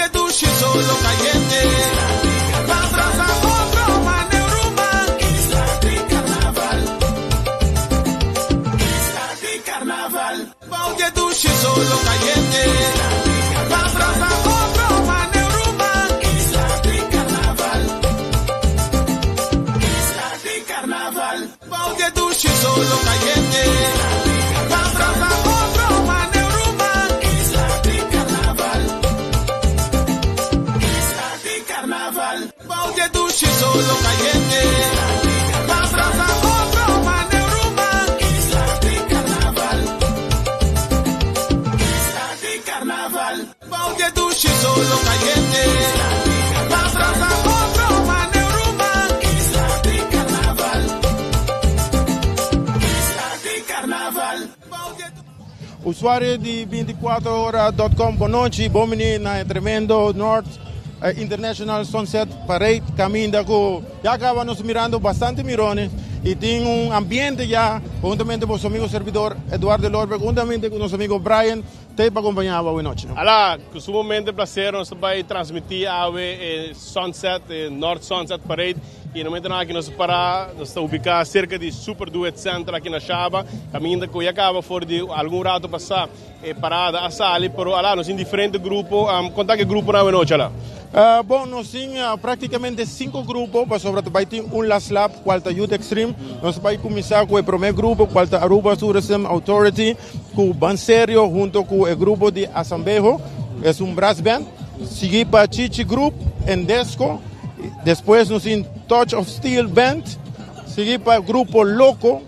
Bouke dushi solo cayente. Ban brasa otro mane ruman. Isla di carnaval. Isla di carnaval. Bouke dushi solo cayente. Ban brasa otro mane ruman. Isla di carnaval. Isla di carnaval. Bouke dushi solo cayente. Ban brasa otro mane ruman. Isla di carnaval. Isla di carnaval. Bouke dushi solo cayente. Ban brasa otro mane ruman. Isla di carnaval. Isla di carnaval. Bouke dushi solo cayente. Ban brasa otro mane ruman. Isla di carnaval. Isla di carnaval. Usuario di 24ora.com, bon nochi, bon bini na tremendo North International Sunset Parade, caminda cu ya caba nos mirando bastante mirones y tin un ambiente ya, huntamente cu su amigo servidor Eduardo Lorberg, huntamente cu nos amigo Brian, te pa acompaña bon nochi. Ala, cu sumamente placer nos ta bay transmiti awe Sunset, North Sunset Parade. Y na momento aki nos para, nos ta ubica cerca di Super Duet Center aki na Shaba. Caminda cu ya caba for di algun rato pasa parada a sali, pero ala, nos tin diferente grupo. Conta ki grupo na anochi, ala? Bon, nos tin practicamente cinco grupo, pasobra bay tin un last lap, cual ta Youth Extreme. Nos ta bay cuminsa cu e prome grupo, cual ta Aruba Tourism Authority, cu Banserio, hunto cu e grupo di Asambejo, e un brass band. Sigui pa Chichi Group, Endesco. Despues nos tin Touch of Steel Band, sigui pa Grupo Loco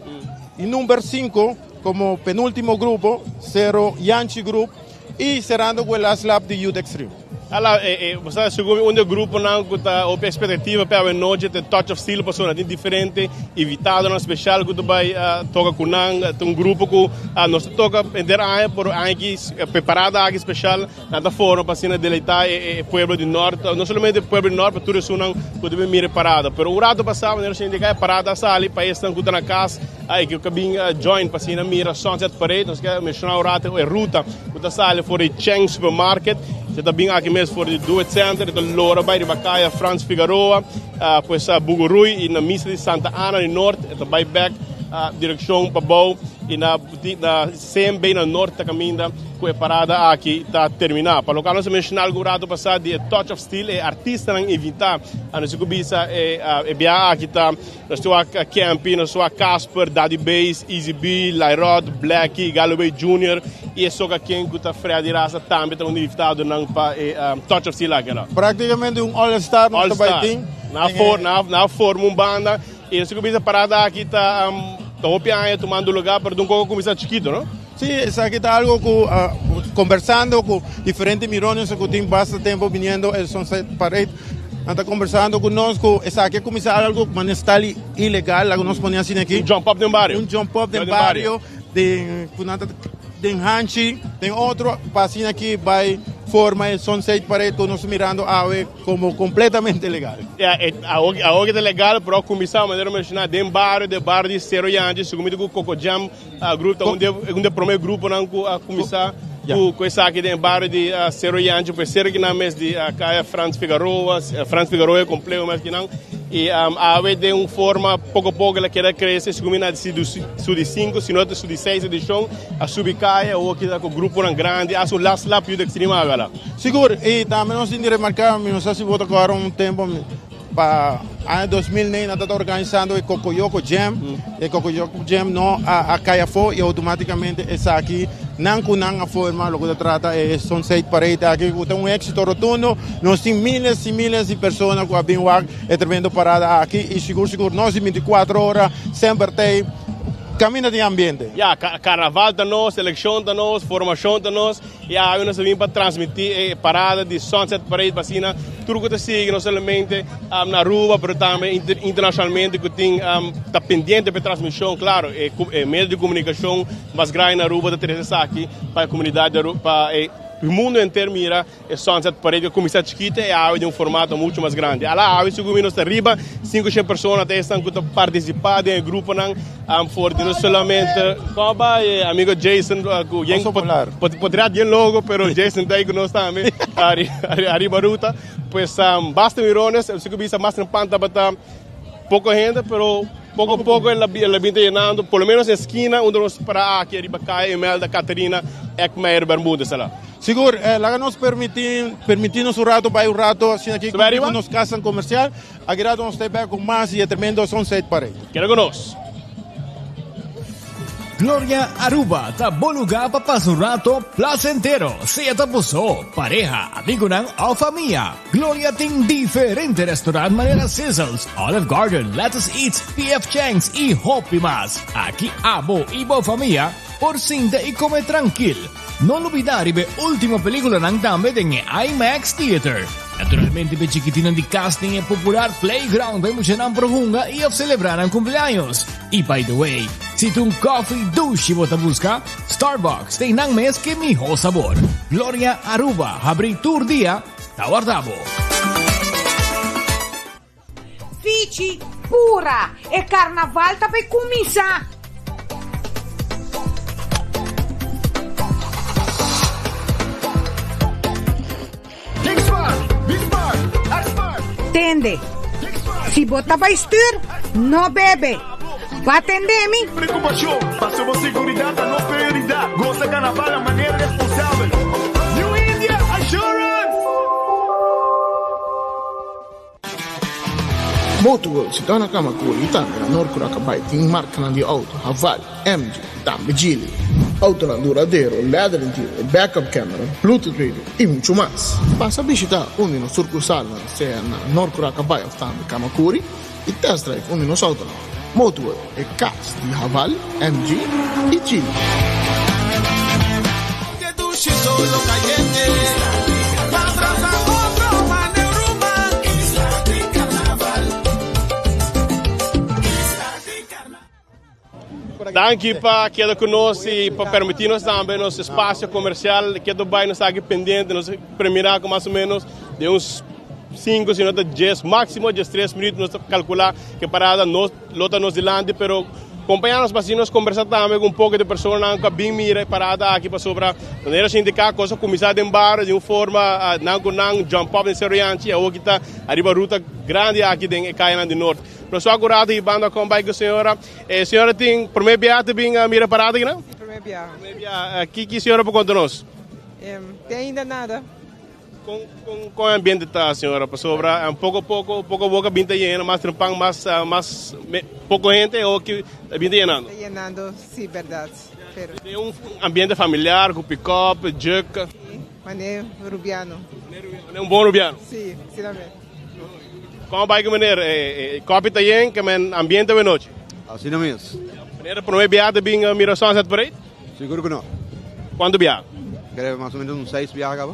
y number 5 como penultimo grupo, Cero Yanchi Group y cerrando cu e last lap di Youth Extreme. Ala, bo segun un grupo nan cu ta op expectativa pa anochi te Touch of Steel, pasobra tin diferente invitado nan special cu bay toca cu nan, un grupo cu nos toca henter aña, pero aki parada aki special nan ta forma pa asina deleita e pueblo di Noord, no solamente e pueblo di Noord, pero tur esunnan cu ta mira parada. Pero un rato pasa, manera a indica, parada sali pa esnan cu ta na cas, ay cu bin join pa asina mira Sunset Parade. Nos kier menciona un rato e ruta cu ta sali for di Cheng Supermarket. Bo ta bin aki mes for di Duet Center, ta lora bay riba Caya Frans Figueroa, pues Bugurui y na Misa di Santa Ana di Noord, ta bay back direccion pa bou y na CMB na Noord ta caminda cu e parada aki ta termina. Pa loke nos menciona algun rato pasa di Touch of Steel, e artista nan invita, a nos bisa e bia aki ta nos tin Campy, nos tin Casper, Daddy Bass, Easy B, Lyrod, Blackie, Galloway Jr. y e soca ken cu ta Freddy Raza tambe ta un invitado nan pa Touch of Steel aki no. Practicamente un all-star nos All-star. Team. Na forma un banda y nos bisa parada aki ta hopi aña tumando lugar, pero un poco cuminsa chikito, no? Si, esaki ta algo cu conversando cu diferente mirones cu tin basta tempo biniendo e Sunset Parade, ta conversando cu nos cu esaki cuminsa algo manera ilegal, algo nos pone asina aki. Un jump up den bario. Un jump up den bario, den hanchi, den otro, pa asina aki bay forma e Sunset Parade cu nos mirando awe como completamente legal. Yeah, awor ta legal, pero cuminsa manera menciona den bario, den bario di Cero Yanchi, segun cu Coco Jam grupo, ta un prome grupo nan cu a cuminsa cu esaki den bario di Cero Yanchi, pues cerca na mes di Caya Frans Figueroa, Frans Figueroa completo mas cu nan. Y awe den un forma poco poco el a keda crece, segun na su di 5, sino su di 6 edicion, a subi caya, o aki cu grupo nan grandi, a su last lap Youth Extreme agora. Sigur, y tambe nos tin di remarca, no sa si bo ta awor un tempo pa aña 2009 nan ta organisando e Cocoyoco Jam. E Cocoyoco Jam no a cay afo y automaticamente esaki nan cu nan a forma loke ta trata e Sunset Parade aki cu ta un exito rotundo. Nos tin miles y miles di persona cu a bin wak e tremendo parada aki y sigur sigur nos di 24 ora semper te caminda di ambiente. Ya, carnaval ta nos, seleccion ta nos, formacion ta nos. Y awe nos bin pa transmiti e parada di Sunset Parade pa asina tur cu ta sigui no solamente na Aruba, pero tambe internacionalmente cu tin ta pendiente pa transmision, claro, e medio di comunicacion mas grandi na Aruba ta trece esaki pa e comunidad di Aruba, pa e. mundo entero mira e Sunset Parade ku kuminsá chikito i awe den un formato muchu mas grandi. Ala awe segun mi nos ta riba 500 persona ta esnan ku ta partisipá den e gruponan for di no solamente Kon bai e amigo Jason ku yen potria bien logo pero Jason ta ei ku nos tambe ariba ruta. Pues basta mirones segun bisa mas trempan tabata poko hende pero poko poko el a bin ta yenando por lo menos e skina unda nos para aki ariba Kaya Imelda Catharina Eckmeyer Bermudez ala. Sigur, laga nos permiti permiti nos un rato bai un rato asina aki ku nos kasanan komersial. Aki rato nos ta bek ku mas di e tremendo Sunset Parade. Keda ku nos. Gloria Aruba ta bo lugar pa pasa un rato placentero, sea ta bo so, pareha, amigonan of famia. Gloria tin diferente restaurant manera Sizzles, Olive Garden, Lettuce Eats, PF Chang's y hopi mas. Aki abo y bo famia por sinta y come trankil. No lubida riba e ultimo peliculanan tambe den e IMAX Theater. Naturalmente p'e chikitinnan di cas tin e popular playground pa e muchanan por hunga y of celebra nan cumpleaños. Y by the way, si ta un coffee dushi bo ta busca, Starbucks tin nan mes ke miho sabor. Gloria Aruba habri tur dia, ta warda bo. Fichi pura, e carnaval ta bay cuminsa! Tende, si bo ta bai stuur, no bebe. Ba tende mi? Preocupacion, paso bo seguridad ta nos prioridad. Goza carnaval na manera responsabel. New India Assurance! Motorworld situá na Kamakuri i tambe na Noord Curacabai tin markanan di outo Haval, MG i tambe Geely. Outonan duradero, leather interior, backup camera, bluetooth radio i muchu mas. Pasa bishitá un di nos surkursalnan sea na Noord Curacabai òf tambe Kamakuri i test drive un di nos outonan. Motorworld, e kas di Haval, MG i Geely. Danki pa keda ku nos i pa permití nos tambe nos espasio komersial. Keto bai nos ta aki pendiente, nos premira ku mas o menos den uns 5 si no ta 10, máksimo 13 minüt nos ta kalkulá ku e parada no lo ta nos dilanti, pero kompañá nos pa asina nos kombersá tambe ku un poko di personanan ku a bin mira e parada aki pasobra manera nos a indiká kos a kuminsá den bario di un forma nan ku nan jump up den Sero Yanchi i awor ki ta ariba ruta grandi aki den e kayanan di Noord. Nos wak un rato i banda kon bai ku señora. E señora tin promé biaha ta bin mira parada aki nan? Si, promé biaha. Promé biaha. Ki señora por konta nos? Te ainda nada. Kon kon kon e ambiente ta señora? Pasobra poko poko poko boka bin ta yena mas trempan mas mas poko hente o ki ta bin ta yenando? Ta yenando si berdad pero. Den un ambiente familiar ku pikòp, juk. Si, mane rubiano. Mane un bon rubiano. Si, si tambe. Kon bai ku meneer? E kopi ta yen ke men ambiente awe nochi? Asina mes. Meneer prome biaha ta bin mira Sunset Parade? Sigur ku no. Kuantu biaha? Creo mas o menos un seis biaha caba.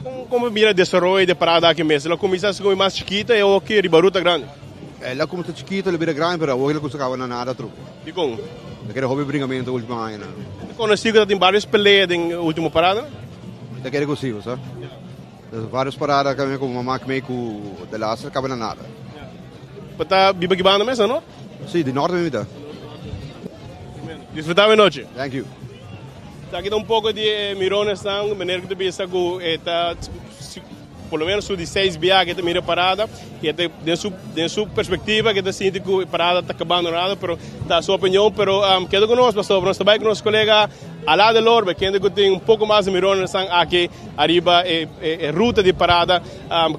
Kon kon bo mira desaroyo di parada aki mes? El a kuminsá segun mas chikito i awor ki riba ruta grandi. El a kuminsá chikito, el a bira grandi, pero awor el a kuminsá kaba na nada truko. Dikon? Ta kere hopi bringamento ultimo añanan. Ta konosí ku ta tin varios pelea den ultimo parada? Ta kere ku si, bo sa. Varios parada kami ku mama kmei ku de laatste kaba na nada. Bo ta biba ki banda mes, no? Si, di norte mi ta. Disfruta bo nochi. Thank you. Esaki ta un poko di e mironesnan, meneer ku ta bisa ku e ta por lo menos su di seis biaha ku e ta mira e parada i e ta den su den su perspektiva ku e ta sinti ku e parada ta kabando nada pero ta su opinion pero keda ku nos pasobra nos ta bai ku nos kolega Ala de Lorbe kende ku tin un poko mas di mironesnan aki ariba e e ruta di parada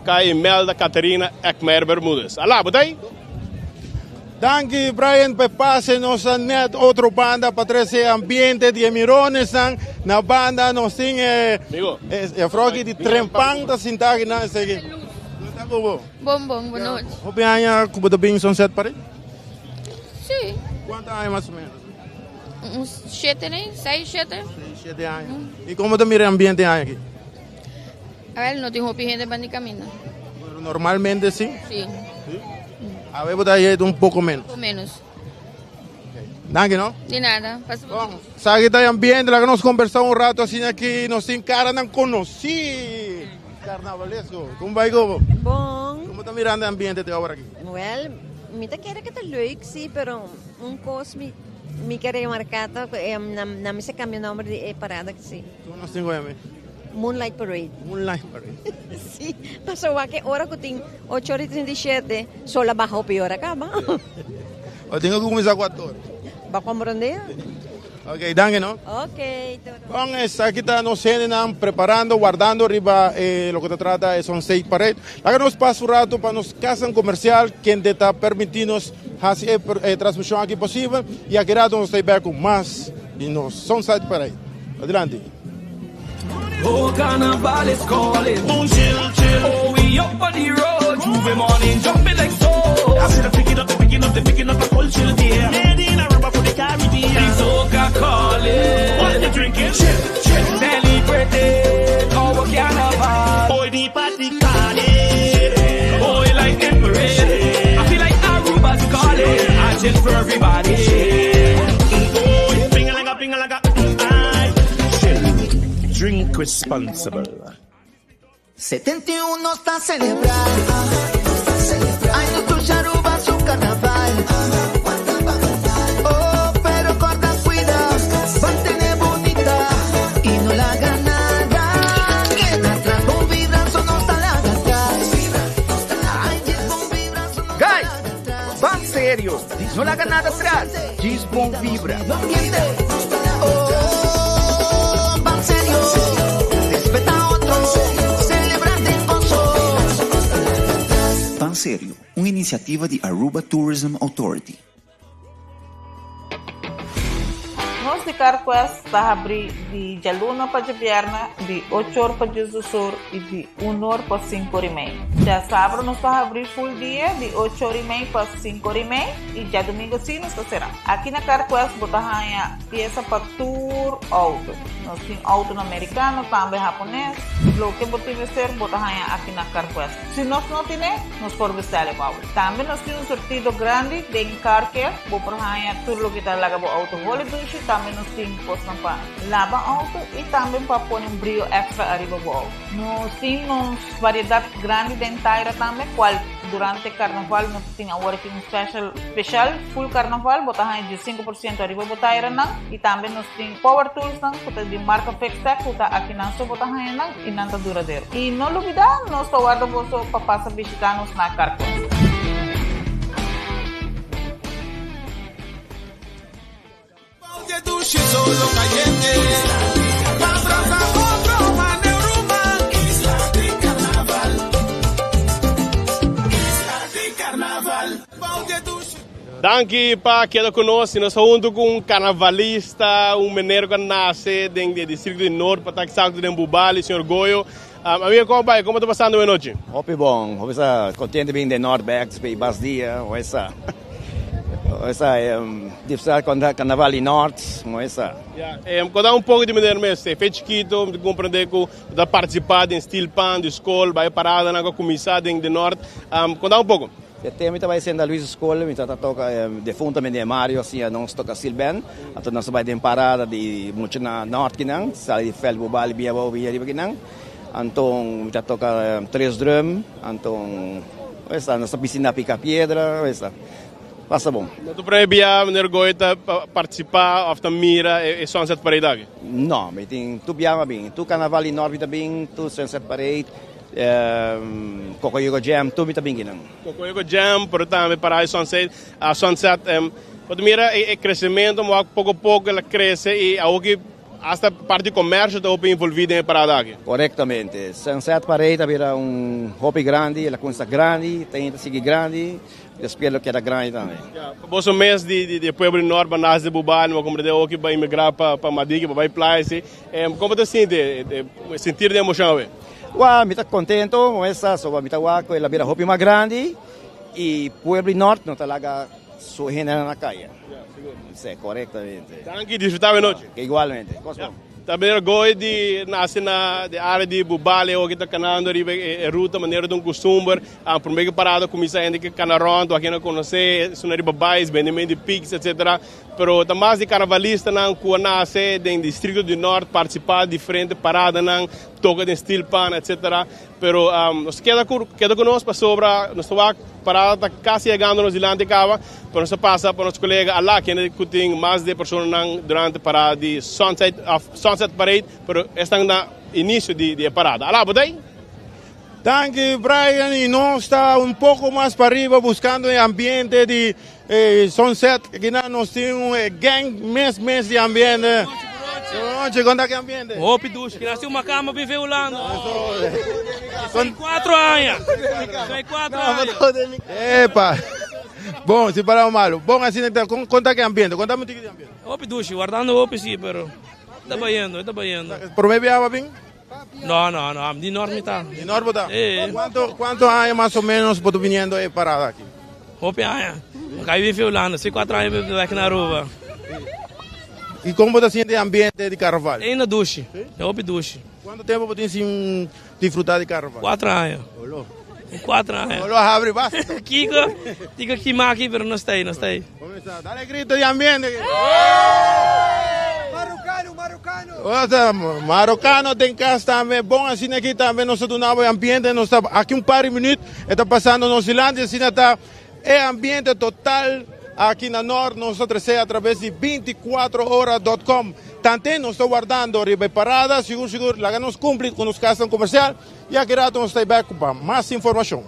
Kaya Imelda Catharina Eckmeyer Bermudez. Ala bo ta ei? Danki Brian pa e pase nos a net otro banda pa trece e ambiente di e mironesnan na banda nos tin e e froki di trempan ta sinta aki nan esaki. Nos ta ku bo. Bon bon bo nochi. Hopi aña ku bo ta bin Sunset Parade? Si. Kuantu aña mas o menos? Un shete ne, seis shete. Seis shete aña. I komo ta mira e ambiente aña aki? Awel no tin hopi hende banda di kaminda. Pero normalmente si? Si. Si? Awe bo ta yet un poko menos? Un poko menos. Danki no. Di nada. Pasa bon. Sa ki ta e ambiente, laga nos conversa un rato asina aki, nos tin caranan conoci. Carnavalesco. Como bai gobo? Bon. Como ta mirando e ambiente te awor aki? Wel, mi ta kere que ta leuk si, pero un cos mi mi ke remarca ta cu e na na mi sa cambia nomber di e parada si. Con nos tin cu yama? Moonlight Parade. Moonlight Parade. Si, pasobra wak e ora cu tin ocho ora y 37, sol a baha hopi ora caba. O tin cu cuminsa cu ator. Ba comprende? Ok, danki no. Ok. Bon, esaki ta nos hendenan preparando, wardando riba e loke ta trata e Sunset Parade. Laga nos pasa un rato pa nos casanan comercial, kende ta permiti nos haci e transmision aki posibel. Y aki rato nos ta bek cu mas di nos Sunset Parade. Adelante. Oh, carnaval is calling. Boom, chill, chill. Oh, we up on the road. J'ouvert morning, jumping like so. I said, I'm picking up, picking up, picking up a culture there. Made in Aruba for the Caribbean. The soca calling. What you drinking? Chill, chill. Celebrating our carnival. Boy, the party calling. Boy, like emperor. I feel like Aruba's calling. I chill for everybody. Boy, finger like a, finger like a, I chill. Drink responsible. 71 ta celebra. Ay, nos Aruba su carnaval. Oh, pero corda cuida, mantene bonita y no la haga nada. Queda atrás, bon vibra, so no está la atrás. Ay, bon vibra, so no Guys, ban serio. No laga nada atras. Djis bon vibra. Oh, ban serio, respeta otro, celebra den gozo. Ban Serio, un iniciativa di Aruba Tourism Authority. Nos di CarQuest ta habri di djaluna pa djabièrnè di ocho or pa diesdos or i di un or pa sinku or i mei. Djasabra nos ta habri full dia di ocho or i mei pa sinku or i mei i djadumingu si nos ta sera. Aki na CarQuest bo ta haña piesa pa tur outo. Nos tin outonan merikano, tambe hapones. Loke bo tin mester bo ta haña aki na CarQuest. Si nos no tine, nos por bestèl e bou. Tambe nos tin un surtido grandi den car care. Bo por haña tur loke ta laga bo outo holi dushi. Tambe nos tin kosnan pa laba outo i tambe pa pone un brio extra ariba bo outo. Nos tin nos variedat grandi den taira tambe, kual durante karnaval nos tin awor aki un special special full karnaval. Bo ta haña 15% ariba bo tairanan. I tambe nos tin power toolsnan ku ta di marka Fixtech ku ta akinan so bo ta haña nan i nan ta duradero. I no lubidá, nos ta warda boso pa pasa bishitá nos na Carquest. Danki pa keda ku nos. Nos ta huntu ku un karnavalista, un mener ku a nase den e distrikto di Noord, pa ta eksakto den Bubali, señor Goyo. Amigo, komo bai? Komo ta pasando e nochi? Hopi bon, hopi sa kontento bin den Noord bek despues di bas dia, hopi sa hopi sa disfruta karnaval di Noord, hopi sa. Ya, konta un poko di mener mes, e fe chikito, mi ta komprende ku bo ta partisipa den Steel Pan di skol, bai paradanan ku a kuminsá den Noord, konta un poko. E tempo mi ta bai Senta Luis School, mi ta toca defunto Meneer Mario hacía nos toca steel band, anto nos ta bai den parada di mucha na Noord kinan, sali di Veld Bobali bia abao bia riba kinan, anto mi ta toca tres drum, anto esta nos ta bisti na pica piedra, esta pasa bon. No ta prome bia Meneer Goy ta participa of ta mira e Sunset Parade aki? No, mi tin tur bia mi a bin, tur carnaval di Noord mi ta bin, tur Sunset Parade. Kokoyoko Jam tur mi ta bin kinan. Kokoyoko Jam pero tambe para e Sunset a Sunset bo ta mira e crecemento mo wak poco poco el a crece y awoki hasta parti di comercio ta hopi envolvi den e parada aki. Correctamente. Sunset Parade a bira un hopi grandi, el a cuminsa grandi, ta yendo ta sigui grandi, despues lo keda grandi tambe. Boso mes di e pueblo di Noord Banas de Bubal, bo comprende awoki bai imigra pa Madiki pa bai playa asi, como ta sinti, sentir di emocion awe? Wak, mi ta contento con esta, soba mi ta wak cu el a bira hopi mas grandi y pueblo di Noord no ta laga su hendenan na caya. Si, corectamente. Danki, disfruta bo nochi. Igualmente. Cos bon. Ta meneer Goy di nace na de area di Bubali awo ki ta canando riba e ruta manera di un custumber. A prome ki parada cuminsa hende ki cana rond wak hende conoce, esuna riba bais, bendimento di pigs etc. Pero ta mas di carnavalistanan cu a nace den distrito di Noord participa diferente paradanan, toca den steel pan etc. Pero nos keda cu keda cu nos pasobra nos ta wak parada ta casi yegando nos dilanti caba, pero nos ta pasa pa nos colega Alá kende cu tin mas di personanan durante parada di Sunset of Sunset Parade, pero esnan na inicio di di e parada. Alá, bo ta ey? Danki Brian y nos ta un poco mas pariba buscando e ambiente di Sunset. Aki nos tin un gang mes mes di ambiente. Noche, con ta ki ambiente? Hopi dushi, ki nasi uma cama bive Hulanda. Soy cuatro aña. Soy cuatro aña. Epa. Bon, si parado malo. Bon, asina ta, con, con ta ki ambiente? Contame un tiki di ambiente. Hopi dushi, wardando hopi si, pero ta bayendo, ta bayendo. Prome biaha bin? No, no, no, di nort mi ta. Di nort bo ta? Eh. Cuanto, cuanto aña mas o menos bo ta viniendo e parada aki? Hopi aña. Mi kai vive Hulanda, si cuatro aña mi bek na Aruba. Y con bo ta sinti e ambiente di carnaval? Ainda dushi, e hopi dushi. Cuanto tempo bo tin sin disfruta di carnaval? Cuatro aña. Olo. Cuatro aña. Olo a habri basta. Kiko, Kiko kima aki pero no sta ahí, no sta ahí. Dale grito di ambiente. Marocano, marocano. Ota, marocano den cas tambe. Bon, asina aki tambe nos ta duna bo e ambiente. Nos ta aki un par di minuut. E ta pasando nos dilanti. Asina ta e ambiente total aki na Noord. Nos ta trece a traves di 24ora.com. Tante nos ta wardando riba e parada. Sigur, sigur, laga nos cumpli cu nos casnan comercial. Y aki rato nos ta e bek pa mas informacion.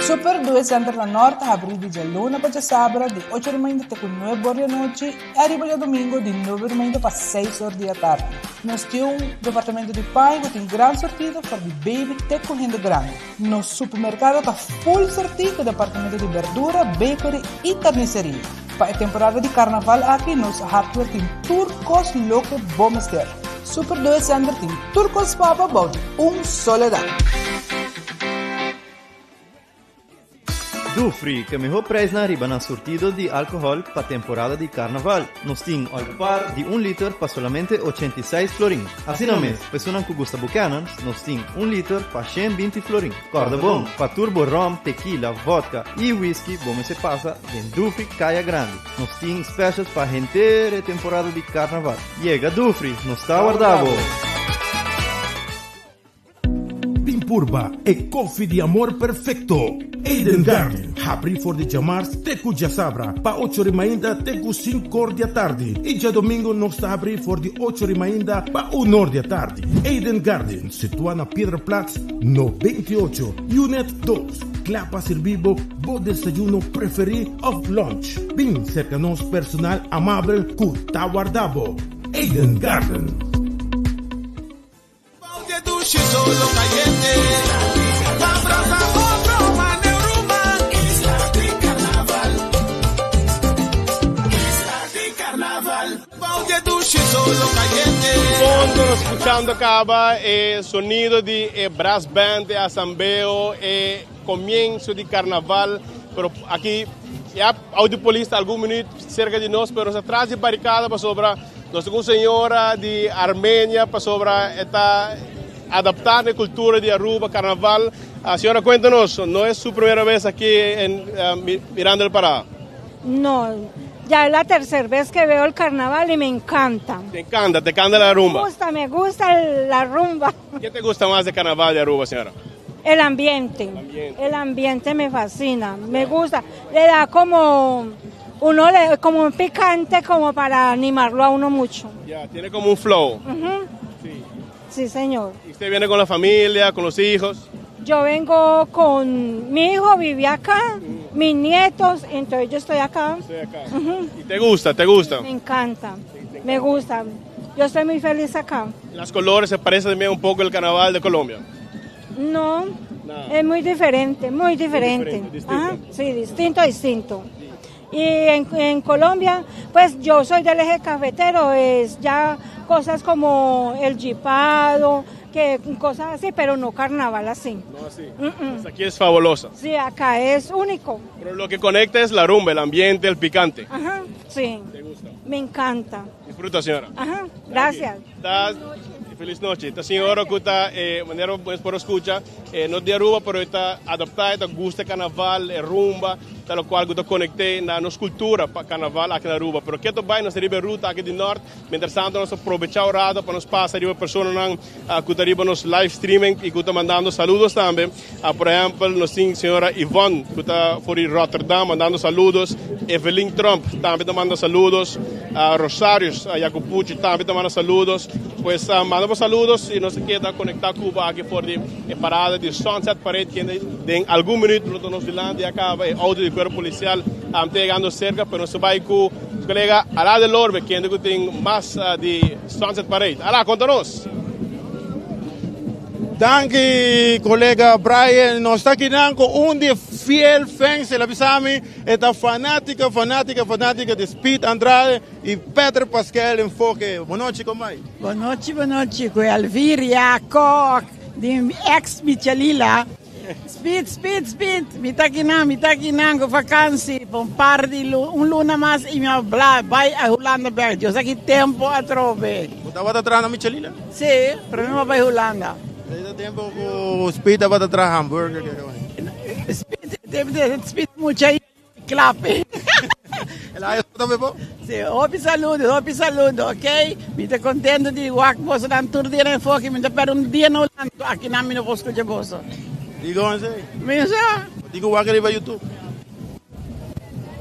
Super Due Center na Nort ta habrí di djaluna pa djasabra di ocho di mainta te ku nuebe or di anochi i ariba djadumingu di nuebe di mainta pa seis or di atardi. Nos tin un departamento di paña ku tin gran sortido for di baby te ku hende grandi. Nos supermerkado ta full sortí ku departamento di berdura, bakery i karniseria. Pa e temporada di karnaval aki nos hardware tin tur kos loke bo mester. Super Due Center tin tur kos pa bo bou di un solo dak. Dufri, ke mihó prijsnan riba nan surtido di alkohòl pa temporada di karnaval. Nos tin Olpar di un liter pa solamente 86 florin. Asina mes, pa esunnan ku gusta Buchanan's, nos tin un liter pa 120 florin. Kòrda bon, pa tur bo ròm, tekila, vòdka i whisky bo mester pasa den Dufri Kaya Grandi. Nos tin specials pa henter e temporada di karnaval. Yega Dufri, nos ta warda bo! Bin purba e koffie di amor perfecto. Eden Garden, habri for di djamars te ku djasabra pa ocho ri mainta te ku sinkor di atardi i djadomingo nos ta habri for di ocho ri mainta pa unor di atardi. Eden Garden, situa na Piedra Plat 98, Unit dos, kla pa sirbi bo bo desayuno preferi of lunch. Bin serka nos personal amabel ku ta warda bo. Eden Garden. Fondo nos scuchando caba e sonido di e brass band, e asambeo, e comienzo di carnaval. Pero aki ya auto polis ta algun minuut cerca di nos, pero nos ta tras di barricada pasobra Nos ta ku un señora di Armenia pasobra e ta adaptá na e kultura di Aruba, karnaval. Señora kuéntanos, no es su primera bes aki en Miranda del Pará? No, ya es la tercer vez que veo el carnaval y me encanta. Te encanta, te encanta la rumba? Me gusta, me gusta la rumba. ¿Qué te gusta más del carnaval de Aruba, señora? El ambiente. El ambiente me fascina, me gusta. Le da como uno le, como un picante como para animarlo a uno mucho. Ya, tiene como un flow. Ujú. Sí. Sí, señor. ¿Y usted viene con la familia, con los hijos? Yo vengo con mi hijo, vive acá, mis nietos, entonces yo estoy acá. Estoy acá. Ujú. ¿Y te gusta, te gusta? Me encanta, me gusta. Yo estoy muy feliz acá. Las colores se parecen también un poco al carnaval de Colombia. No, Es muy diferente, muy diferente. diferente, distinto. Ajá, sí, distinto, distinto. Y en Colombia, pues yo soy del eje cafetero, es ya cosas como el jipado, que cosas así, pero no carnaval así. No así. Mm, mm. Pues aquí es fabulosa. Sí, acá es único. Pero lo que conecta es la rumba, el ambiente, el picante. Ajá, sí. ¿Te gusta? Me encanta. Disfruta, señora. Ajá, gracias. Ta, feliz noche. Ta señora ku ta manera pues por escucha, no di Aruba, pero ta adapta, ta gusta carnaval, rumba, ta lo cual ku ta conecta na nos cultura pa carnaval aki na Aruba. Pero keto bay nos riba ruta aki di Noord, mientras tanto nos aprovecha un rato pa nos pasa riba personanan ku ta riba nos live streaming y ku ta mandando saludos tambe. Por ehempel, nos tin señora Yvonne ku ta for di Rotterdam mandando saludos, Evelyn Trump tambe ta manda saludos, Rosarius Jacopucci tambe ta manda saludos. Pues manda bo saludos y nos ta keda conecta cu bo aki for di e parada di Sunset Parade kende den algun minuut lo ta nos dilanti a caba e auto di cuerpo policial ta yegando cerca, pero nos ta bay cu nos colega Ala de Lorbe kende cu tin mas di Sunset Parade. Ala, conta nos! Danki colega Brian, nos ta akinan cu un di e fiel fans, el a bisa mi e ta fanatica, fanatica, fanatica di Speed Andrade y Peter Paskel Enfoke. Bon nochi, con bay? Bon nochi, bon nochi, cu Elviria Kock di ex Michelila. Speed, speed, speed, mi ta akinan, mi ta akinan cu vakantie pa un par di un luna mas y mi a bla bay a Hulanda bek. Dios a ki tempo atrobe. Bo tabata traha na Michelila? Sí, pero mi a bay Hulanda. Ey ta tempo cu Speed tabata traha hamburger ke ke. Speed, speed mucha y klape. El a eso tambe bo? Sí, hopi saludo, hopi saludo, ok? Mi ta contento di wak boso nan tur dia na Enfoke, mi ta perde un dia na Hulanda, aki nan mi no por scucha boso. Digo onsei? Mi no sa. Digo wak riba YouTube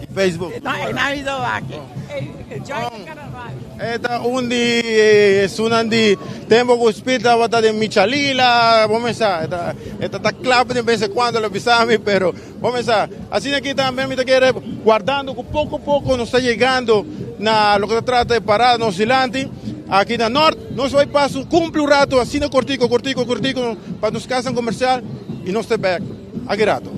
y Facebook. No, e nan mi ta wak. Enjoy the carnaval. E ta un di esunnan di tempo cu Speed tabata den Michalila, bo mesa, e ta e ta ta clap de bes en cuando lo bisa mi, pero bo mesa, asina aki tambe mi ta kere guardando cu poco poco nos ta yegando na loke ta trata e parada nos dilanti aki na Noord, nos bay pasa un cumpli un rato asina cortico cortico cortico pa nos casanan comercial y nos ta bek aki rato.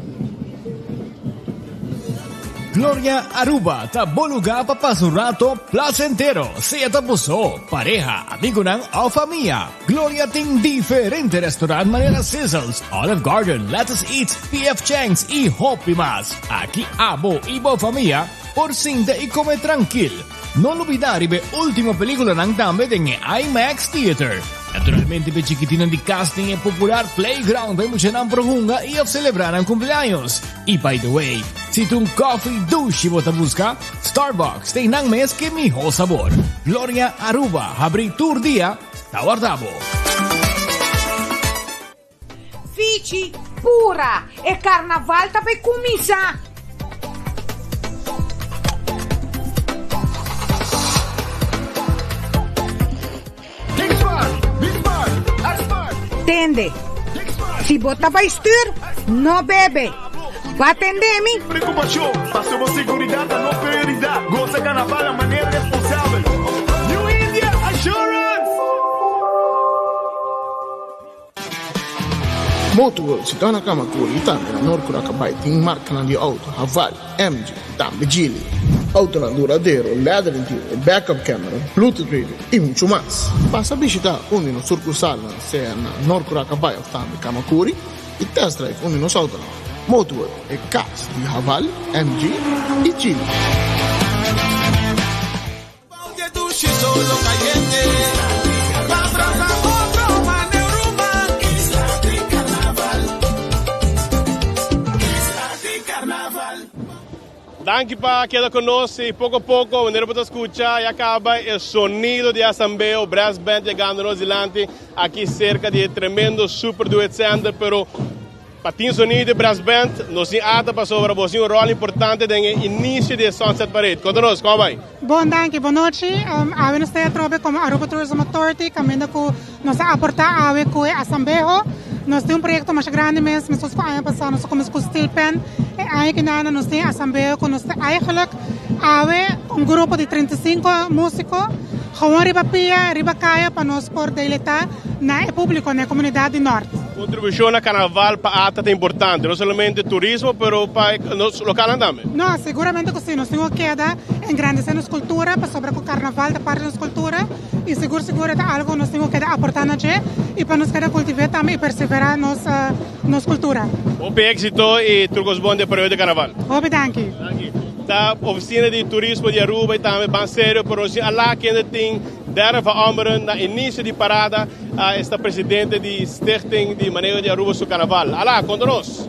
Gloria Aruba ta bo lugar pa pasa un rato placentero, sea ta bo so, pareha, amigonan of famia. Gloria tin diferente restaurant manera Sizzles, Olive Garden, Lettuce Eats, PF Chang's y hopi mas. Aki abo y bo famia por sinta y come trankil. No lubida riba e ultimo peliculanan tambe den e IMAX Theater. Naturalmente p'e chikitinnan di cas tin e popular playground pa e muchanan por hunga y of celebra nan cumpleaños. Y by the way, si ta un coffee dushi bo ta busca, Starbucks tin nan mes ke miho sabor. Gloria Aruba habri tur dia, ta warda bo. Fichi, pura! E carnaval ta bay cuminsa! Tende, si bo ta bai stuur, no bebe. Bo a tende mi? Preocupacion, paso bo seguridad ta nos prioridad. Goza carnaval na manera responsabel. New India Assurance! Motorworld sitá na Kamakuri i tambe na Noord Curakabay tin markanan di outo, Haval, MG i tambe Geely. Outonan duradero, leather interior, backup camera, Bluetooth radio i muchu mas. Pasa bishitá un di nos surkursalnan sea na Noord Curakabay òf tambe Kamakuri i test drive un di nos outonan. Motorworld, e kas di Haval, MG i Geely. Danki pa keda ku nos y poko poko manera bo ta skucha ya kaba e sonido di Asambeo Brass Band yegando nos dilanti aki serka di e tremendo Super Duet Center pero Pa tin sonido di brass band, nos tin ata pasobra bo tin un rol importante den e inicio di e Sunset Parade. Conta nos, como a bay? Bon danki, bon nochi. Awe nos ta atrobe como Aruba Tourism Authority caminda cu nos a aporta awe cu e asambeho. Nos tin un proyecto masha grandi mes, mescos cu aña pasa nos a cuminsa cu Steel Pan. E aña kinana nos tin e asambeho cu nos ta eigenlijk awe un grupo di 35 musico gewoon riba pia, riba caya pa nos por deleita na e publico, na e comunidad di Noord. Kontribushon na karnaval pa ata ta importante, no solamente turismo pero pa nos lokalnan tambe. No, seguramente ku si, nos tin ku keda engrandesé nos kultura pasobra ku karnaval ta parti di nos kultura i sigur sigur e ta algu ku nos tin ku keda aportá na dje i pa nos keda kultivé tambe i perseverá nos nos kultura. Hopi éksito i tur kos bon den periodo di karnaval. Hopi danki. Danki. Ta Ofisina di Turismo di Aruba i tambe Banserio por nos alá kende tin Derde van Ommeren na inicio di parada esta presidente di Stichting di Maneho di Aruba su Carnaval. Ala, conta nos.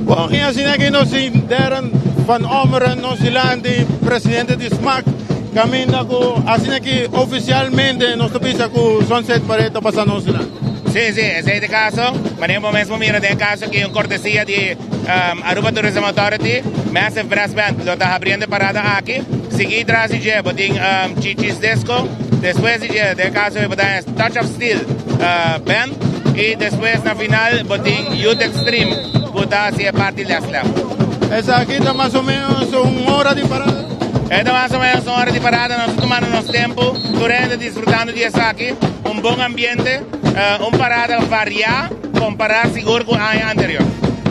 Bon, y asina aki nos tin Darren van Ommeren nos dilanti, presidente di smac, caminda cu asina aki oficialmente nos ta bisa cu Sunset Parade ta pasa nos dilanti. Si, si, esey ta e caso. Manera bo mes por mira den e caso aki un cortesia di Aruba Tourism Authority, Massive Brass Band lo ta habriendo e parada aki. Sigui tras di dje bo tin Chichi's Disco, despues di dje den e caso bo ta haña Touch of Steel Band y despues na final bo tin Youth Extreme cu ta haci e parti last lap. Esaki ta mas o menos un ora di parada? E ta mas o menos un ora di parada, nos ta tumando nos tempo, tur hende disfrutando di esaki, un bon ambiente, un parada varia. Compará sigur cu aña anterior.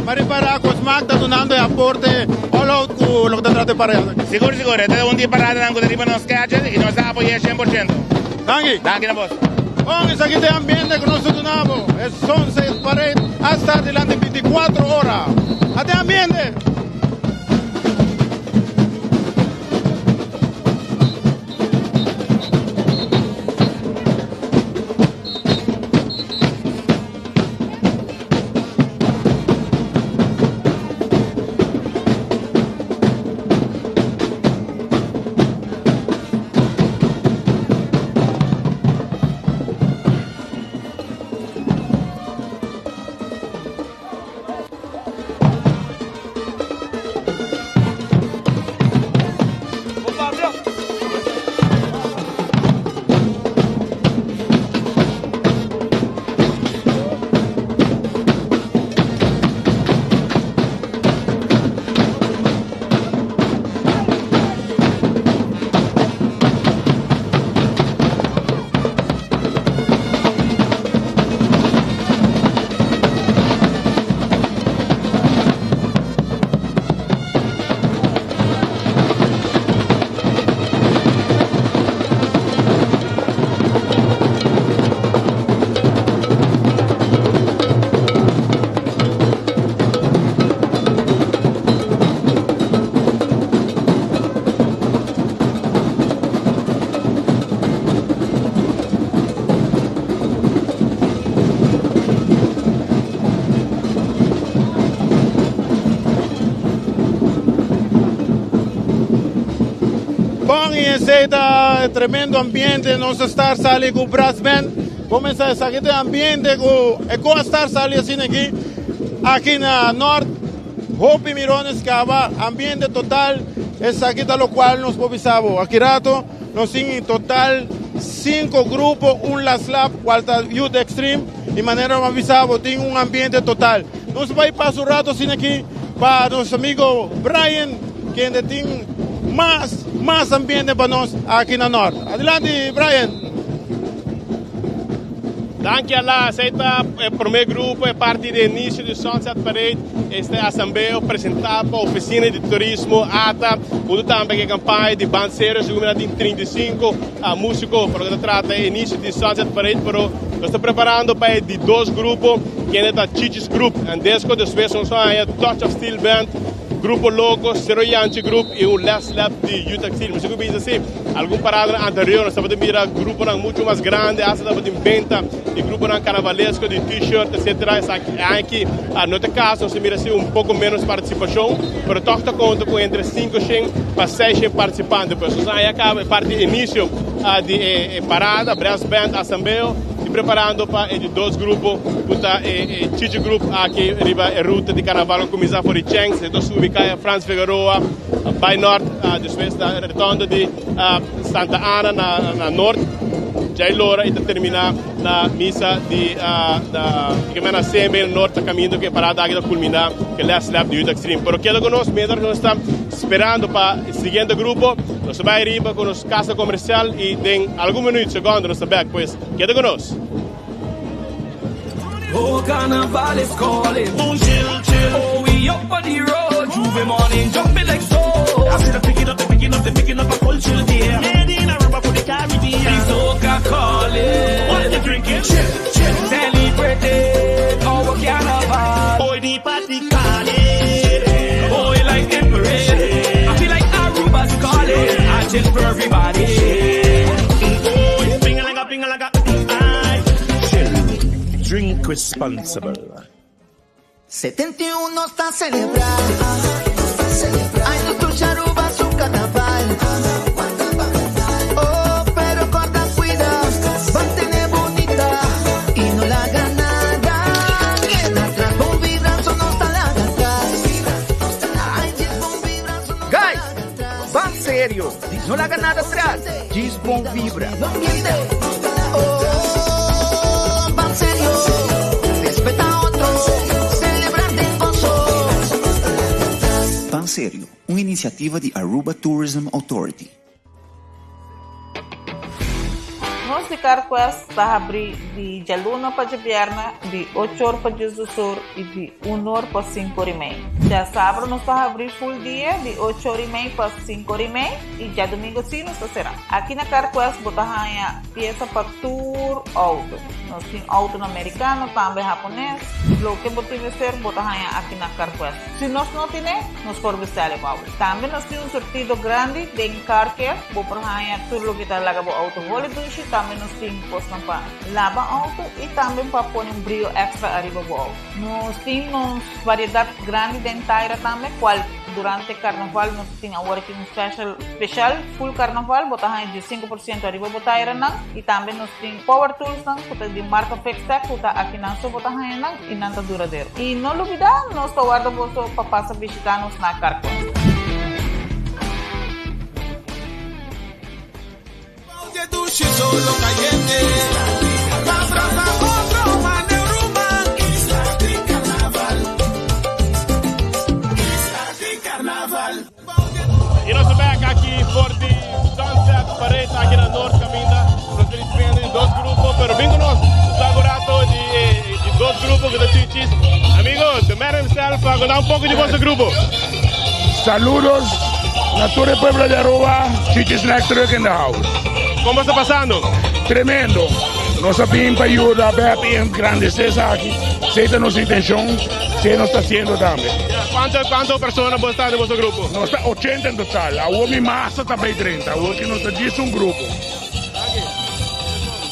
Pa ripará cu smaak ta dunando e aporte all out cu loke ta trata e parada. Sigur sigur, e ta un di e paradanan cu ta riba nos schedule y nos ta apoy'é 100%. Danki. Danki na bos. Bon, esaki ta e ambiente cu nos ta duna bo. E Sunset Parade a sta dilanti 24 ora. Ata e ambiente! Bon y esey ta tremendo ambiente nos a star sali cu brass band comenzá esaki ta e ambiente cu e co a star sali asina aki aki na Noord hopi mirones caba ambiente total esaki ta locual nos por bisa bo aki rato Nos tin en total cinco grupo, un last lap, cual ta Youth Extreme, y manera mi a bisa bo tin un ambiente total. Nos bay pasa un rato asina aki pa nos amigo Brian, kende tin mas, mas ambiente pa nos aki na Noord. Adelante Brian! Danki Ala, esei ta e prome grupo, e parti di inicio di Sunset Parade, este asambleo presenta pa Oficina di Turismo, ata, hunto tambe cu e campaña di Ban Serio, segun mi na tin 35 musico pa loke ta trata e inicio di Sunset Parade, pero nos ta preparando pa e di dos grupo, kende ta Chichi's Group, Andesco, despues nos a haya Touch of Steel Band, Grupo Loco, Cero Yanchi Group y un Last Lap di Youth Extreme. Mi sigur bisa si algun paradanan anterior nos tabata mira gruponan mucho mas grandi, hasta tabatin benta di gruponan carnavalesco, di t-shirt, etcetera. Esaki e aña aki no ta e caso, nos ta mira si un poco menos participacion, pero toch ta conta cu entre 500 pa 600 participante. Pues nos a caba e parti di inicio di e parada, brass band, asambeo y preparando pa e di dos grupo cu ta e Chichi Group aki riba e ruta di carnaval cu cuminsa for di Chengs, e ta subi caya Frans Figueroa bay nort, despues na retondo di Santa Ana na nort, djay lora y ta termina na misa di na CMB na nort ta caminda cu e parada aki ta culmina cu e last lap di Youth Extreme. Pero keda cu nos mientras cu nos ta sperando pa e siguiente grupo, nos ta bay riba cu nos casa comercial y den algun minuut, secondo, nos ta bek. Pues keda cu nos. Oh, carnival is calling. Boom, chill, chill. Oh, we up on the road. J'ouvert morning, jumping like so. I see the picking up, the picking up, the picking up a culture there. Made in Aruba for the Caribbean. The soca calling. What you drinking? Chill, chill. Celebrating our carnival. Boy, the party calling. Boy, like the parade. I feel like Aruba's calling. I chill for everybody. Boy, finger like a finger like a. I chill. Drink responsible. 71 está celebrar. Ay, nuestro Aruba su carnaval. Oh, pero corta, cuida, mantener bonita y no la haga nada. Queda atrás, bon vibra, son no está la atrás. Ay, bon vibra, son no Guys, ban serio. No laga nada atras. Djis bon vibra. Oh, van serio, respeta a otro, celebrar den gozo. Ban Serio, un iniciativa di Aruba Tourism Authority. Nos di CarQuest ta habri di djaluna pa djabièrnè di ocho or pa diesdos or i di un or pa sinku or i mei. Djasabra nos ta habri full dia di ocho or i mei pa sinku or i mei i djadumingu si nos ta será. Aki na CarQuest bo ta haña piesa pa tur outo. Nos tin outonan merikano, tambe hapones. Loke bo tin mester bo ta haña aki na CarQuest. Si nos no tine, nos por bestel e pa bo. Tambe nos tin un surtido grandi den car care. Bo por haña tur loke ta laga bo outo holi dushi. Tambe nos tin kosnan pa laba outo i tambe pa pone un brio extra ariba bo outo. Nos tin nos variedat grandi den taira tambe, kual durante karnaval nos tin awor aki un special special full karnaval bo ta haña 15% ariba bo tairanan i tambe nos tin power toolsnan ku ta di marka Fixtech ku ta akinan so bo ta haña nan i nan ta duradero. I no lubida nos ta warda boso pa pasa bishita nos na Carquest. Y nos ta bek aki for di Sunset Parade aki na Noord Caminda. Nos ta ricibiendo di dos grupo, pero bin cu nos sa un rato di e di dos grupo cu ta Chichis. Amigo, the man himself, conta un poco di boso grupo. Saludos na tur e pueblo di Aruba, Chichi Snack Truck in the house. Como sta pasando? Tremendo. Nos a bin pa yuda Beppie engrandece esaki. Esey ta nos intencion, esey nos ta haciendo tambe. Cuanto, cuanto persona bo sta den boso grupo? Nos ta 80 en total. Awor mi masa ta bay 30. Awor ki nos ta djis un grupo.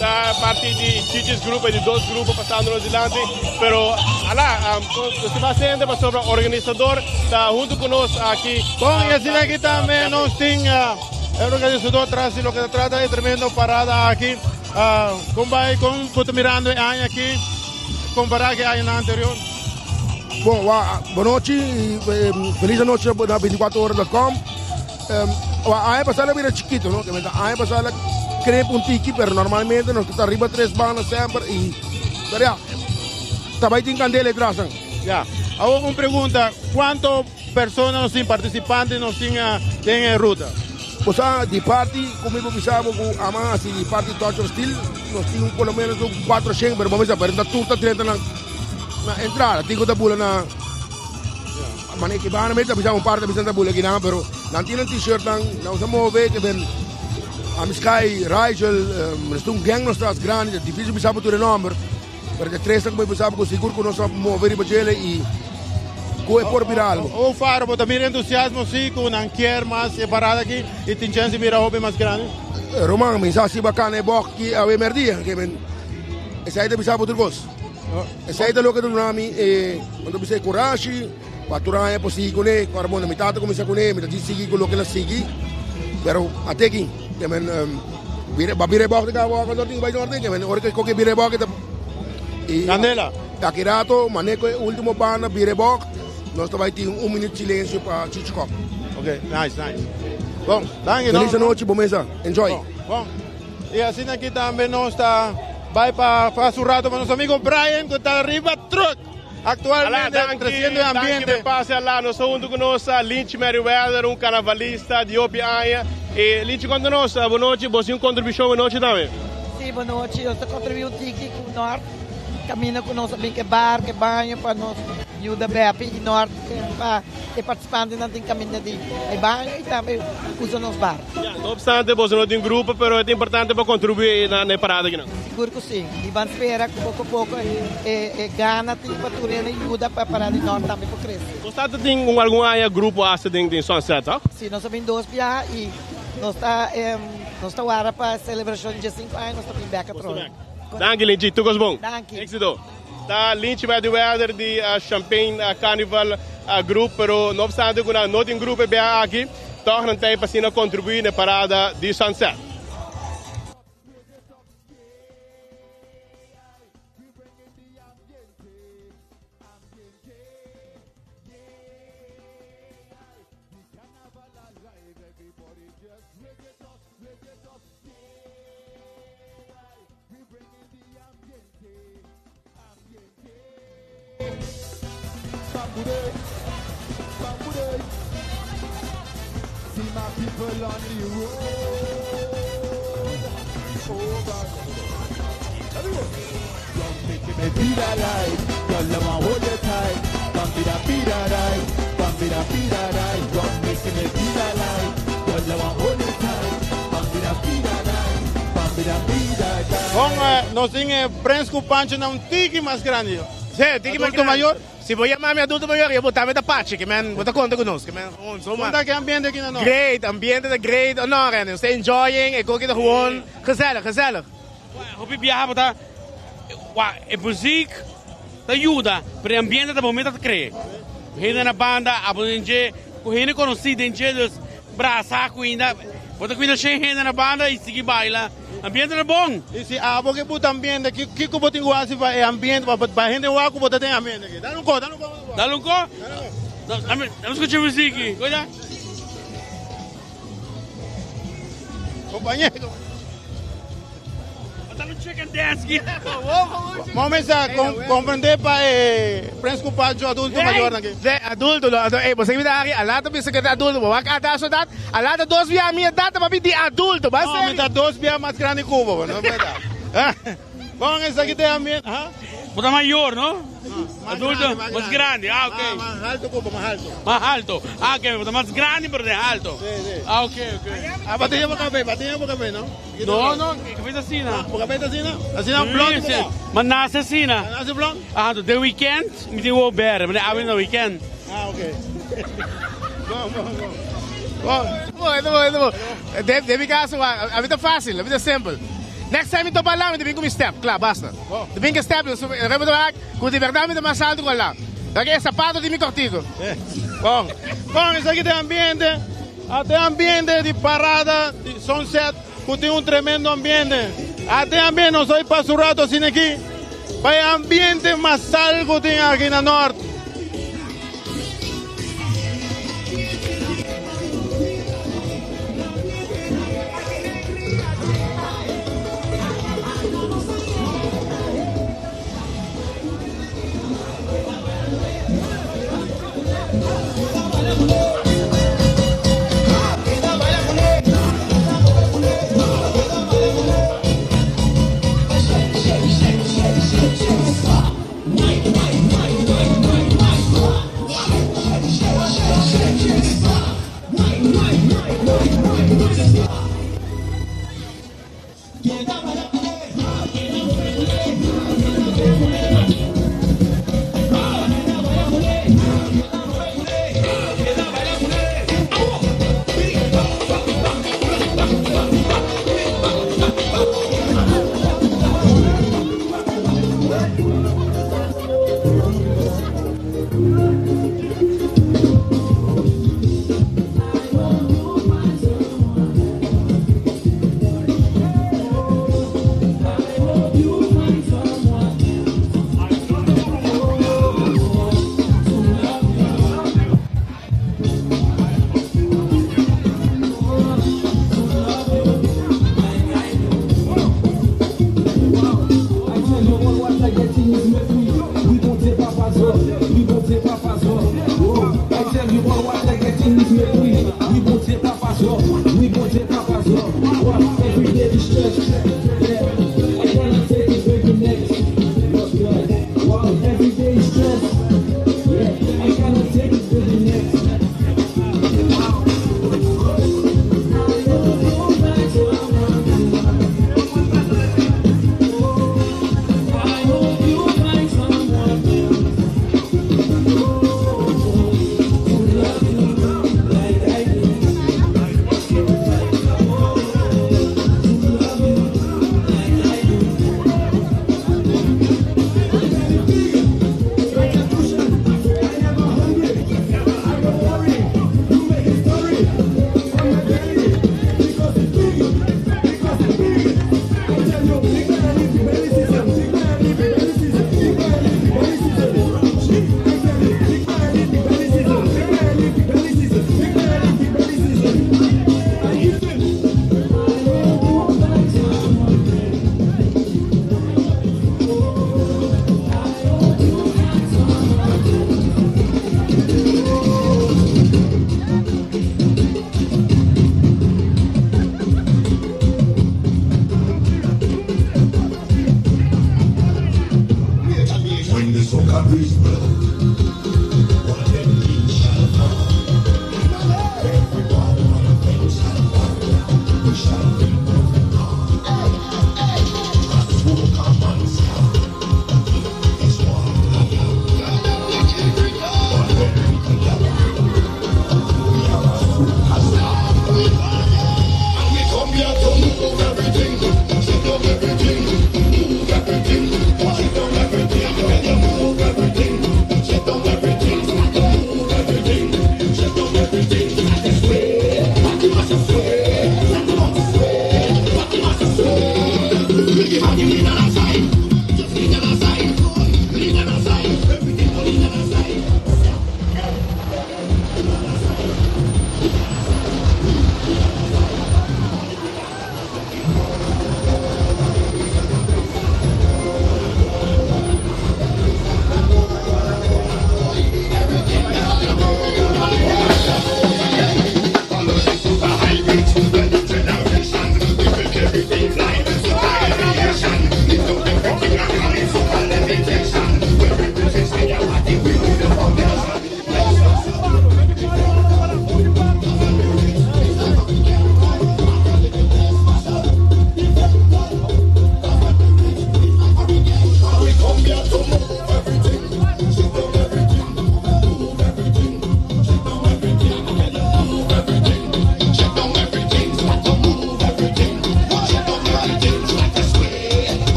Ta parti di Chichi's grupo e di dos grupo pasando nos dilanti pero ala nos ta bastante pasobra organisador ta hunto cu nos aki. Bon y asina aki tambe nos tin e organisador tras di loke ta trata e tremendo parada aki. Con bay con bo ta mirando e aña aki compara cu e añanan anterior? Bon bonochi y feliz anochi na 24 ora dot com. Aña pasá la bira chikito, no? Aña pasá la krep un tiki, pero normalmente nos ta riba tres banda semper y pero ya, ta bai tin kandela detrás nan. Ya. Awor un pregunta, kuanto persona nos tin, participante nos tin den e ruta? Bo sa, di parti, ku mi por bisa bo ku ama hasi di parti Touch of Steel, nos tin un por lo menos un 400, pero bo mester sa, pero ta tur ta drenta na entrada, tin ku ta bula na. Mane ki bana mes ta bisa un par ta bisa ta bula kinan pero nan tin nan t-shirt nan nan usa move ke ben ami Sky, Rigel, nos tin un gang nos tras grandi ta dificil bisa bo tur e nomber pero de tres nan ku bo bisa bo ku sigur ku nos a move riba djele y ku e por bira algo. O Faro bo ta mira entusiasmo si ku nan kier mas e parada aki y tin chance di bira hopi mas grandi? Roman mi sa si bakan e bok ki awe merdia ke men esei ta bisa bo tur kos. Esei ta loke ta duna mi e, nan ta bisa e kurashi pa tur aña por sigui kuné. Ora bon, mi tata kuminsá kuné, mi ta djis sigui ku loke el a sigui. Pero ate aki, ke men bira, ba bira e bòk di kaba ora tin ku bai norte, ke men ora ke koke bira e bòk e ta i Kandela. Aki rato, mane ku e ultimo banda bira e bòk, nos ta bai tin un minüt silensio pa Chichi Kòk. Ok, nice, nice. Bon, danki. Feliz anochi, bo mesa. Enjoy. Bon, bon. I asina aki tambe nos ta bai pa pasa un rato pa nos amigo Brian cu ta riba truck actualmente treciendo e ambiente. Danki pase ala, nos ta hunto cu nos Lynch Merryweather, un carnavalista di hopi aña. E Lynch conta nos, bo nochi, bo tin un contribucion bo nochi tambe? Si, bo nochi, nos ta contribui un tiki cu Nort. Caminda cu nos a bin cu e bar, cu e baño pa nos yuda Beppie y Nort pa e participantenan tin caminda di e baño y tambe usa nos bar. Ya, no obstante boso no tin grupo pero e ta importante pa contribui na e parada akinan. Sigur cu si. Y ban spera cu poco poco e gana tin pa tur hende yuda pa e parada di Nort tambe por crece. Nos ta tin un algun aña grupo hasta den Sunset, toch? Si, nos a bin dos biaha y nos ta nos ta wara pa e celebracion di diescinco aña nos ta bin bek atrobe. Danki Linchi, tur kos bon. Danki. Éxito. Ta Linchi Weather di Champagne Carnival Group, pero no obstante ku nan no tin grupo e biaha aki, tòg nan ta ei pa asina kontribuí na e parada di Sunset. Bon, nos tin e prens cu Pancho na un tiki mas grandi. Sí, tiki mas Adulto grandi. mayor? Si bo yama mi adulto mayor, yo bo tambe ta pachi, ke men bo ta konta ku nos, ke men gewoon zomaar. Kon ta ke ambiente aki na nos? Great, ambiente ta great, oh no Renny, nos ta enjoying, e koki ta gewoon gezellig, gezellig. Hopi biaha bo ta wak e muziek ta yuda, pero e ambiente ta bo mes ta krea. Hende na banda, abo den dje, ku hende konosí den dje, dus brasa kuinda, bo ta kuinda shen hende na banda i sigui baila. Ambiente ta bon. I si abo ke buta ambiente, kiko bo tin ku hasi pa e ambiente, pa hende wak ku bo ta den ambiente aki? Dal un ko, dal un ko. Dal un ko? Dame skucha muziek, koita. Compañero. Chicken dance ki. Momesa comprende pa e prens cu Pancho adulto mayor nan ki. De adulto lo ey bo segi ari a lata bisa ke ta adulto bo wak ata su edat a lata dos bia mi edat ta papi di adulto ba No mi ta dos bia mas grandi cu bo no berdad. Bon esaki ta e ambiente ha. Bo ta mayor no? Adulto mas grandi ah ok. Mas alto cu bo mas alto. Mas alto ah ok bo ta mas grandi pero den alto. Ah ok ok. Ah bo tin bo cabey bo tin bo cabey no? No no cabey ta asina. Bo cabey ta asina? Asina blond bo ta? Ma nace asina. Ma nace blond? Ah de weekend mi tin wou berde ma awe na weekend. Ah ok. Bon bon bon. Bon bon bon. Den mi caso a mi ta facil a mi ta simpel. Next time mi topa Alan mi ta bin cu mi step, kla, basta. Ta bin cu e step, reba ta wak cu di berdad mi ta mas alto cu Alan. Wak e sapato di mi cortico. Bon, bon, esaki ta e ambiente, ata e ambiente di parada di Sunset cu tin un tremendo ambiente. Ata e ambiente, nos a pasa un rato asina aki pa e ambiente masal cu tin aki na Noord.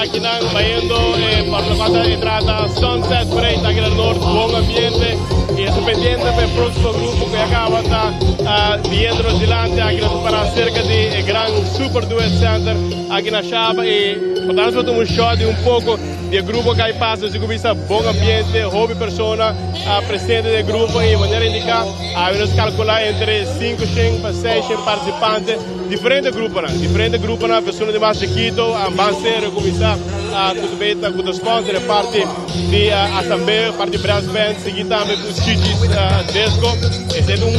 aki nan bayendo pa loke ta entrada Sunset Parade aki na Noord, bon ambiente y esta pendiente pa e proximo grupo cu ya caba ta biendo nos dilanti aki nos ta para cerca di e gran Super Duet Center aki na Shaba y pa tanto nos por tuma un shot di un poco di e grupo cu a pasa nos tin cu bisa bon ambiente, hopi persona presente den e grupo y manera indica awe nos calcula entre 500 pa 600 participante. Diferente gruponan, diferente gruponan, persona di mas chikito, ban serio kuminsá ku ta beta ku ta sponsor e parti di asamblea, parti brass band, sigui tambe ku Chichi's Disco. Esei ta un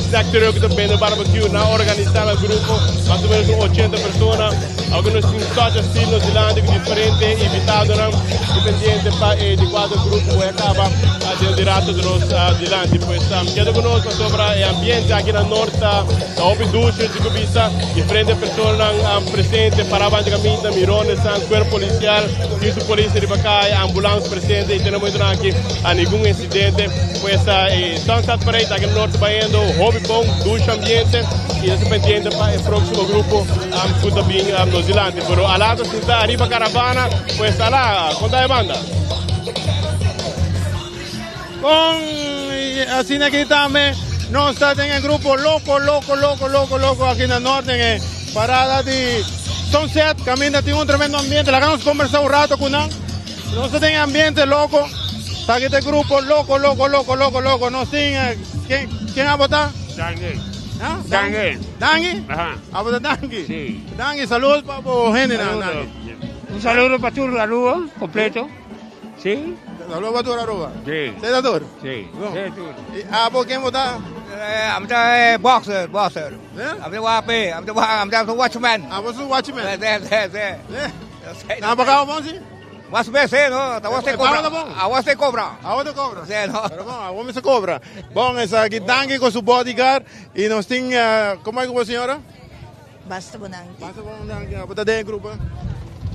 snack truck ku ta bende barbecue, nan a organisá nan grupo, mas o menos un ochenta persona. Awor nos tin touch así nos dilanti ku diferente invitadonan dependiente pa e di kuater grupo ku a kaba den di rato di nos dilanti. Pues keda ku nos pasobra e ambiente aki na Noord ta Ta hopi dushi di cu bisa diferente personanan presente para banda caminda, mironesnan, cuerpo policial, tin su polis riba caya, ambulance presente y te momentonan aki a ningun incidente. Pues e Sunset Parade aki na Norte bayendo hopi bon, dushi ambiente y nos ta pendiente pa e proximo grupo cu ta bin nos dilanti. Pero a lato sinta ariba caravana, pues ala, conta e banda. Con asina aki tambe nos ta den e grupo Loco Loco Loco Loco Loco aki na Noord den e parada di Sunset caminda tin un tremendo ambiente laga nos conversa un rato cu nan nos ta den e ambiente loco ta aki ta e grupo Loco Loco Loco Loco Loco nos tin ken ken abo ta? Dangui. Ha? Dangui. Dangui? Aha. Abo ta Dangui? Si. Dangui saludos pa bo hendenan Dangui. Un saludo pa tur Aruba completo. Sí. Saludos pa tur Aruba. Sí. Sey ta tur? Sí. Bon. Sey tur. Y abo ken bo ta? Ami ta boxer, boxer. Eh? Ami ta wape, ami ta ami ta watchman. Abo su watchman? Sí, sí, sí. Eh? Na pagabo bon si? Mas bes, eh, no? Ta te cobra. Awo te cobra. Awo te cobra. Sí, no. Pero bon, awo mi se cobra. Bon, esaki danki con su bodyguard y nos tin, como es cu bo señora? Basta bo danki. Basta bo danki. Abo ta den e grupo?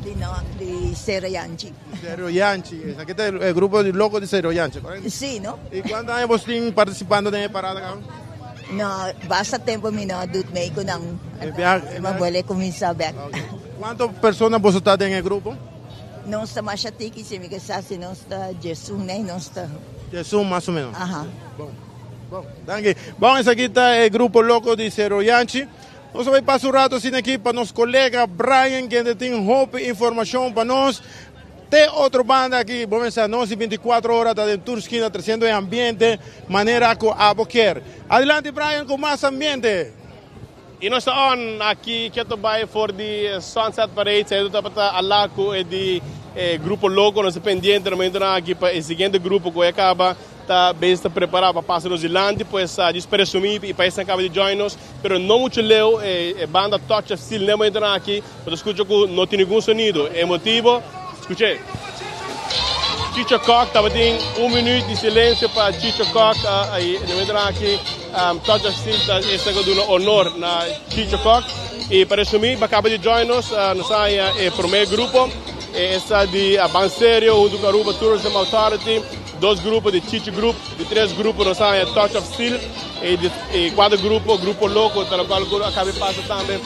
Di no, di Cerro Yanchi. Cerro Yanchi. Esaki ta e grupo di loco di Cerro Yanchi, correcto? Si, no? Y cuanto aña bos tin participando den e parada caba? No, basta tempo mi no a doet mee cu nan. E biaha. Mi abuela cuminsa bek. Okay. Cuanto persona boso ta den e grupo? Nos ta masha tiki, si mi ke sa si nos ta diesun, nee, nos ta. Diesun mas o menos. Aha. Bon. Bon, danki. Bon, esaki ta e grupo loco di Cerro Yanchi. Nos a bai pasa un rato asina aki pa nos colega Brian kende tin hopi informacion pa nos. Te otro banda aki, bo mester sa nos di 24 ora ta den tur skina treciendo e ambiente manera cu abo kier. Adelante Brian cu mas ambiente. Y nos ta on aki keto bai for di Sunset Parade, sa edo tabata ala cu e di e grupo loco, nos ta pendiente na momentonan aki pa e siguiente grupo cu e caba. Ta bezig ta prepara pa pasa nos dilanti, pues a djis presumi y pa esnan caba di join nos, pero no mucho leu e banda Touch of Steel n'e momentonan aki, bo ta scucha cu no tin ningun sonido. E motibo? Scuch'e. Chicho Kock tabatin un minuut di silencio pa Chicho Kock y n'e momentonan aki Touch of Steel ta esnan cu duna honor na Chicho Kock. Y pa resumi, pa caba di join nos, nos a haña e prome grupo, esta di Ban Serio hunto cu Aruba Tourism Authority. Dos grupo di Chichi Group, di tres grupo nos a haña Touch of Steel y di e cuatro grupo, Grupo Loco, ta locual cu a cabe pasa tambe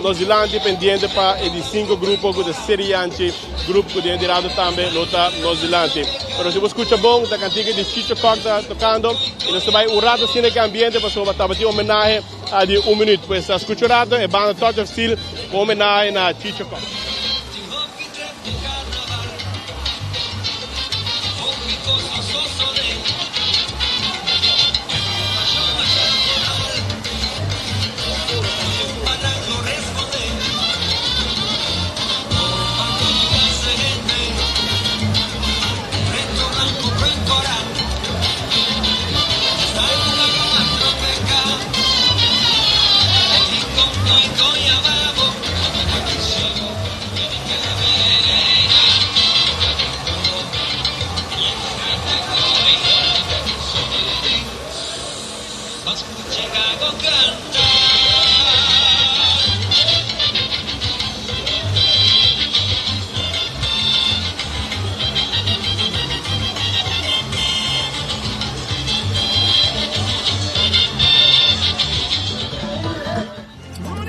nos dilanti pendiente pa e di cinco grupo cu ta Seri Yanchi Group cu den di rato tambe lo ta nos dilanti. Pero si bo scucha bon ta cantica di Chicho Kock ta tocando y nos ta bay un rato asina ki ambiente pasobra tabatin homenahe di un minuut. Pues a scucha un rato e banda Touch of Steel cu homenahe na Chicho Kock.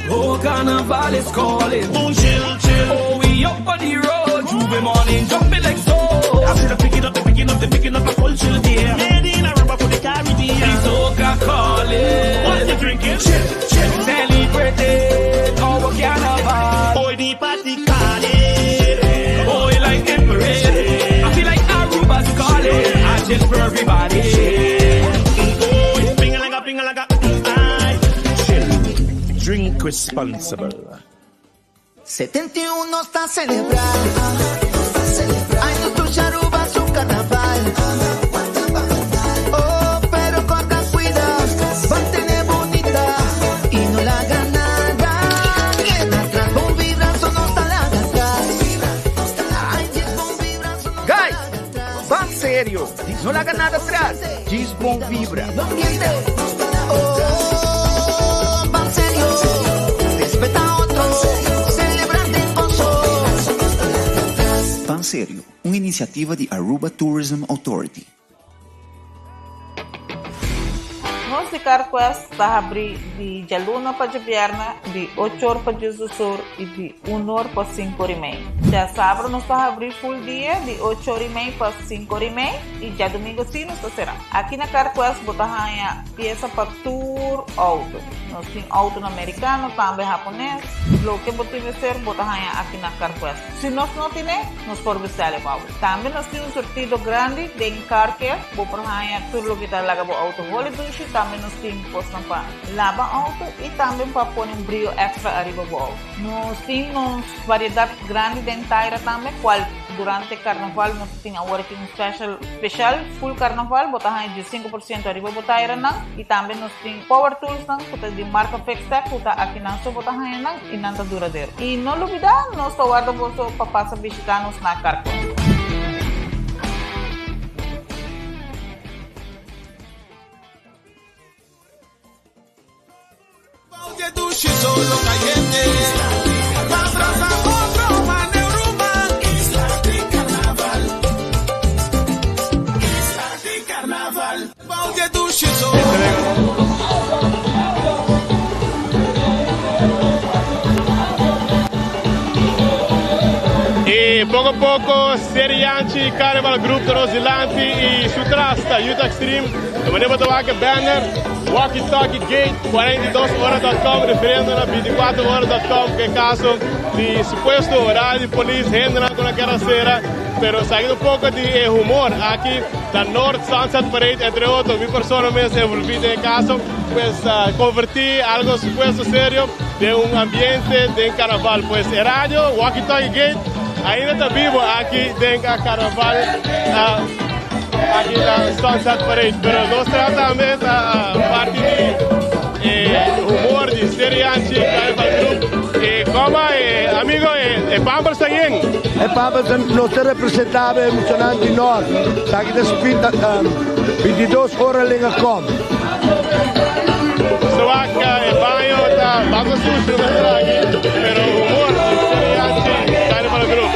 Oh, carnival is calling. Boom, chill, chill. Oh, we up on the road. J'ouvert morning, jumping like so. I see the picking up, the picking up, the picking up a culture there. Made in Aruba for the Caribbean. The soca calling. What you drinking? Chill, chill. Celebrating our carnival. Oh, the party calling. Oh, you like emperor. I feel like Aruba's calling. I chill for everybody. Oh, ping-a-laga, ping-a-laga, aye. Chill. Drink responsible. 71 está celebrar. Ay, nuestro Aruba su carnaval. Oh, pero con cuida, mantener bonita y no la haga nada. Queda atrás, bon vibra, no está la atrás. Ay, bon vibra, Guys, ban serio. No laga nada atras. Djis bon vibra. Oh, van serio, respeta a otro, celebrante gozo. Ban Serio, un iniciativa di Aruba Tourism Authority. Nos di CarQuest ta habri di djaluna pa djabièrnè di ocho or pa diesdos or i di un or pa sinku or i mei. Djasabra nos ta habri full dia di ocho or i mei pa sinku or i mei i djadumingu sí nos ta será. Aki na CarQuest bo ta haña piesa pa tur outo. Nos tin outonan merikano, tambe hapones. Loke bo tin mester bo ta haña aki na CarQuest. Si nos no tine, nos por bestel e pa bo. Tambe nos tin un surtido grandi den car care. Bo por haña tur loke ta laga bo outo holi dushi. Tambe nos tin kosnan pa laba outo i tambe pa pone un brio extra ariba bo outo. Nos tin nos variedat grandi den taira tambe, kual durante karnaval nos tin awor aki un special special full karnaval. Bo ta haña 15% ariba bo tairanan. I tambe nos tin power toolsnan ku ta di marka Fixtech ku ta akinan so bo ta haña nan i nan ta duradero. I no lubidá, nos ta warda boso pa pasa bishitá nos na Carquest. Y poco a poco, Serianchi Carnival Group ta nos dilanti y su tras ta Youth Extreme. De manera bo ta wak e banner, Walkie Talkie Gate, 42ora.com, referiendo na 24ora.com, cu e caso di supuesto horario di polis, hendenan cu na kier a cera. Pero saki un poco di e humor aki na Noord Sunset Parade, entre otro, mi persona mes envolvi den e caso, pues converti algo supuesto serio den un ambiente den carnaval. Pues e radio Walkie Talkie Gate ainda ta bibo aki den carnaval aki na Sunset Parade. Pero nos tra tambe ta parti di e humor di Serianchi Carnival Group. E coma e amigo e pampers ta yen. E pampers nos ta representa e muchanan di Noord. Esaki ta speed 22 ora lenga com. Suak e baño ta basta sucio nos tra aki, pero humor di Serianchi Carnival Group.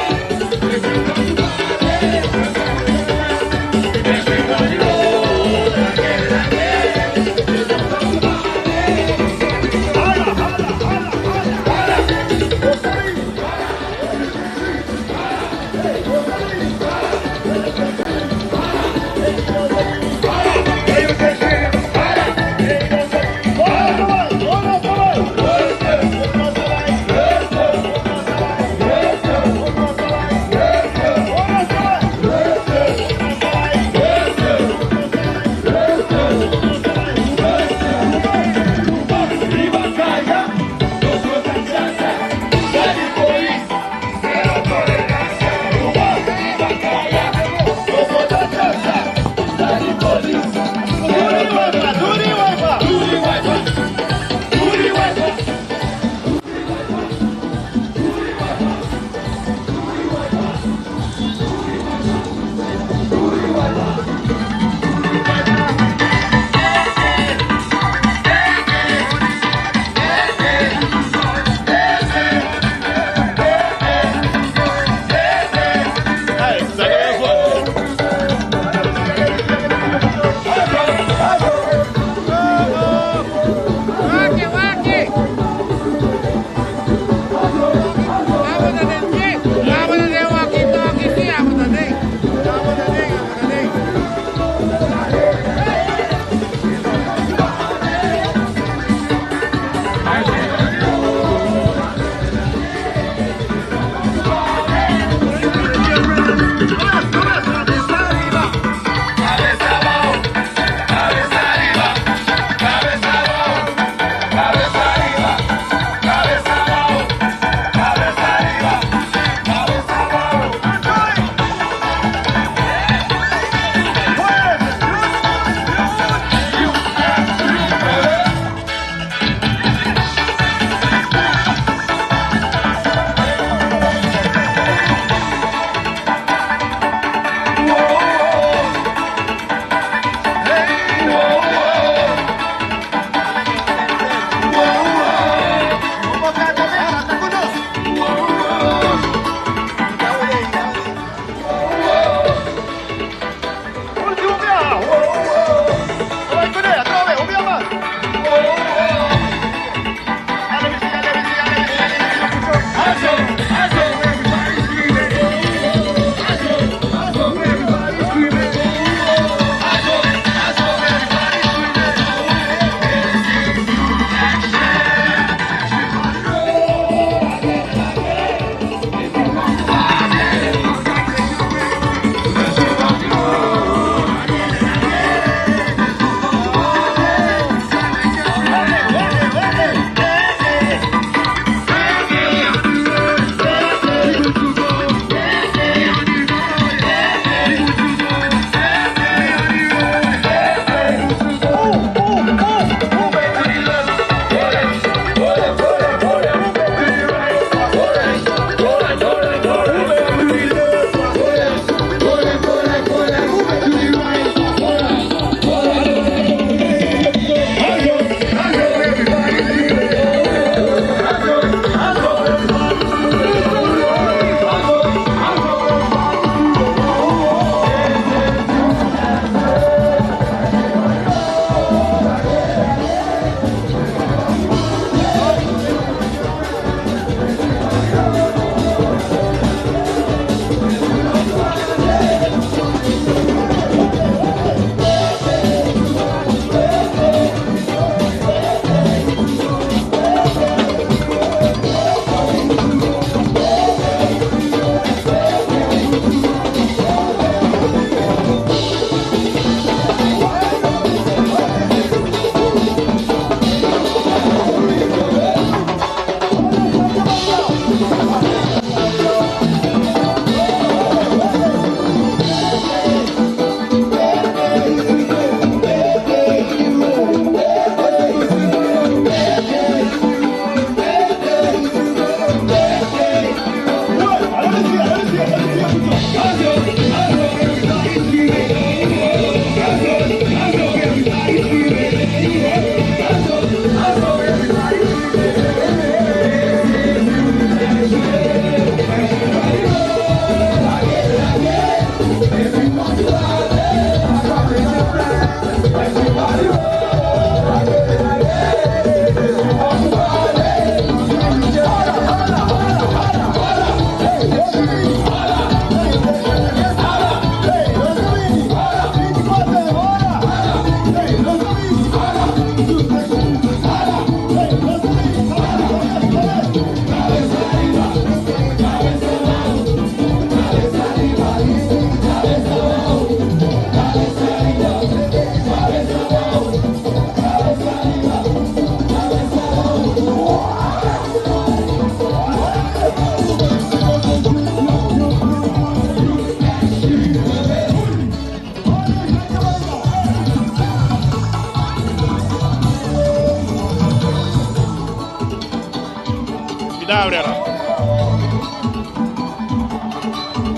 Gabriela.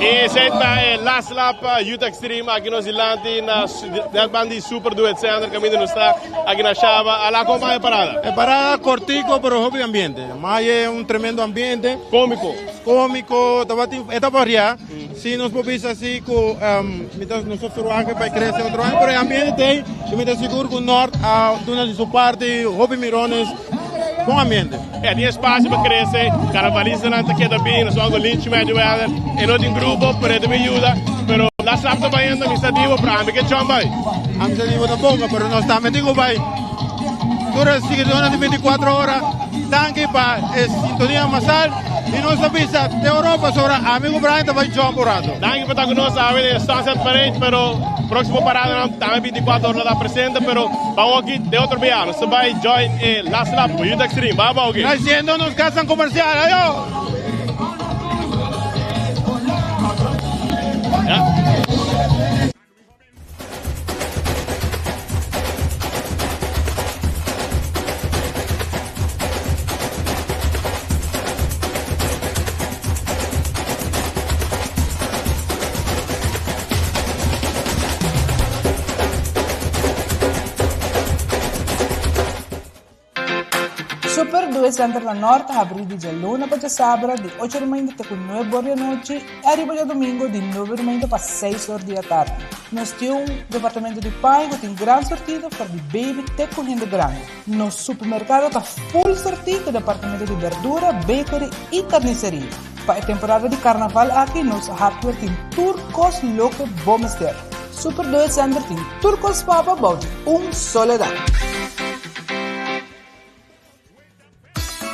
Esey ta e last lap Youth Extreme aki nos dilanti na net banda di Super Duet Center caminda nos ta aki na Shaba. Ala con bay e parada? E parada cortico pero hopi ambiente. Maye un tremendo ambiente. Comico. Comico, tabatin e ta varia. Si nos por bisa si cu mi ta nos ta verwacht pa e crece otro aña pero e ambiente ta ey y mi ta sigur cu Noord a duna di su parti hopi mirones. Bon ambiente. E tin espacio pa crece, carnavalistanan ta keda bin, nos algo Lynch Mayweather, e no tin grupo, pero e ta bin yuda, pero last lap ta bayendo, mi sa dibo, pero ami ke chon bay. Ami sa dibo tampoco, pero nos tambe tin cu bay. Tur e siguidornan di 24 ora, danki pa e sintonia masal y nos ta bisa te oro pasobra ami cu Brian ta bay chon por rato. Danki pa ta cu nos awe den e Sunset Parade, pero proximo paradanan tambe 24 ora lo ta presente, pero pa awoki den otro bia nos ta bay join e last lap cu Youth Extreme. Ba awoki. Trayendo nos gasan comercial, ayo! Super Due Center na Nort ta habrí di djaluna pa djasabra di ocho di mainta te ku nuebe or di anochi i ariba djadumingu di nuebe di mainta pa seis or di atardi. Nos tin un departamento di paña ku tin gran sortido for di baby te ku hende grandi. Nos supermerkado ta full sortí ku departamento di berdura, bakery i karniseria. Pa e temporada di karnaval aki nos hardware tin tur kos loke bo mester. Super Due Center tin tur kos pa bo bou di un soledad.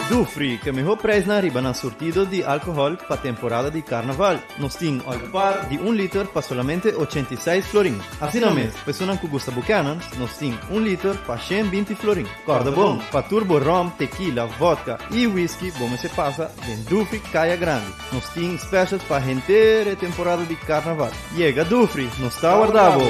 Dufri, ke mihó prijsnan riba nan surtido di alkohòl pa temporada di karnaval. Nos tin Olpar di un liter pa solamente 86 florin. Asina mes, personan ku gusta Buchanan's, nos tin un liter pa 120 florin. Kòrda bon, pa tur bo ròm, tekila, vòdka i whisky bo mester pasa den Dufri Kaya Grandi. Nos tin specials pa henter e temporada di karnaval. Yega Dufri, nos ta warda bo!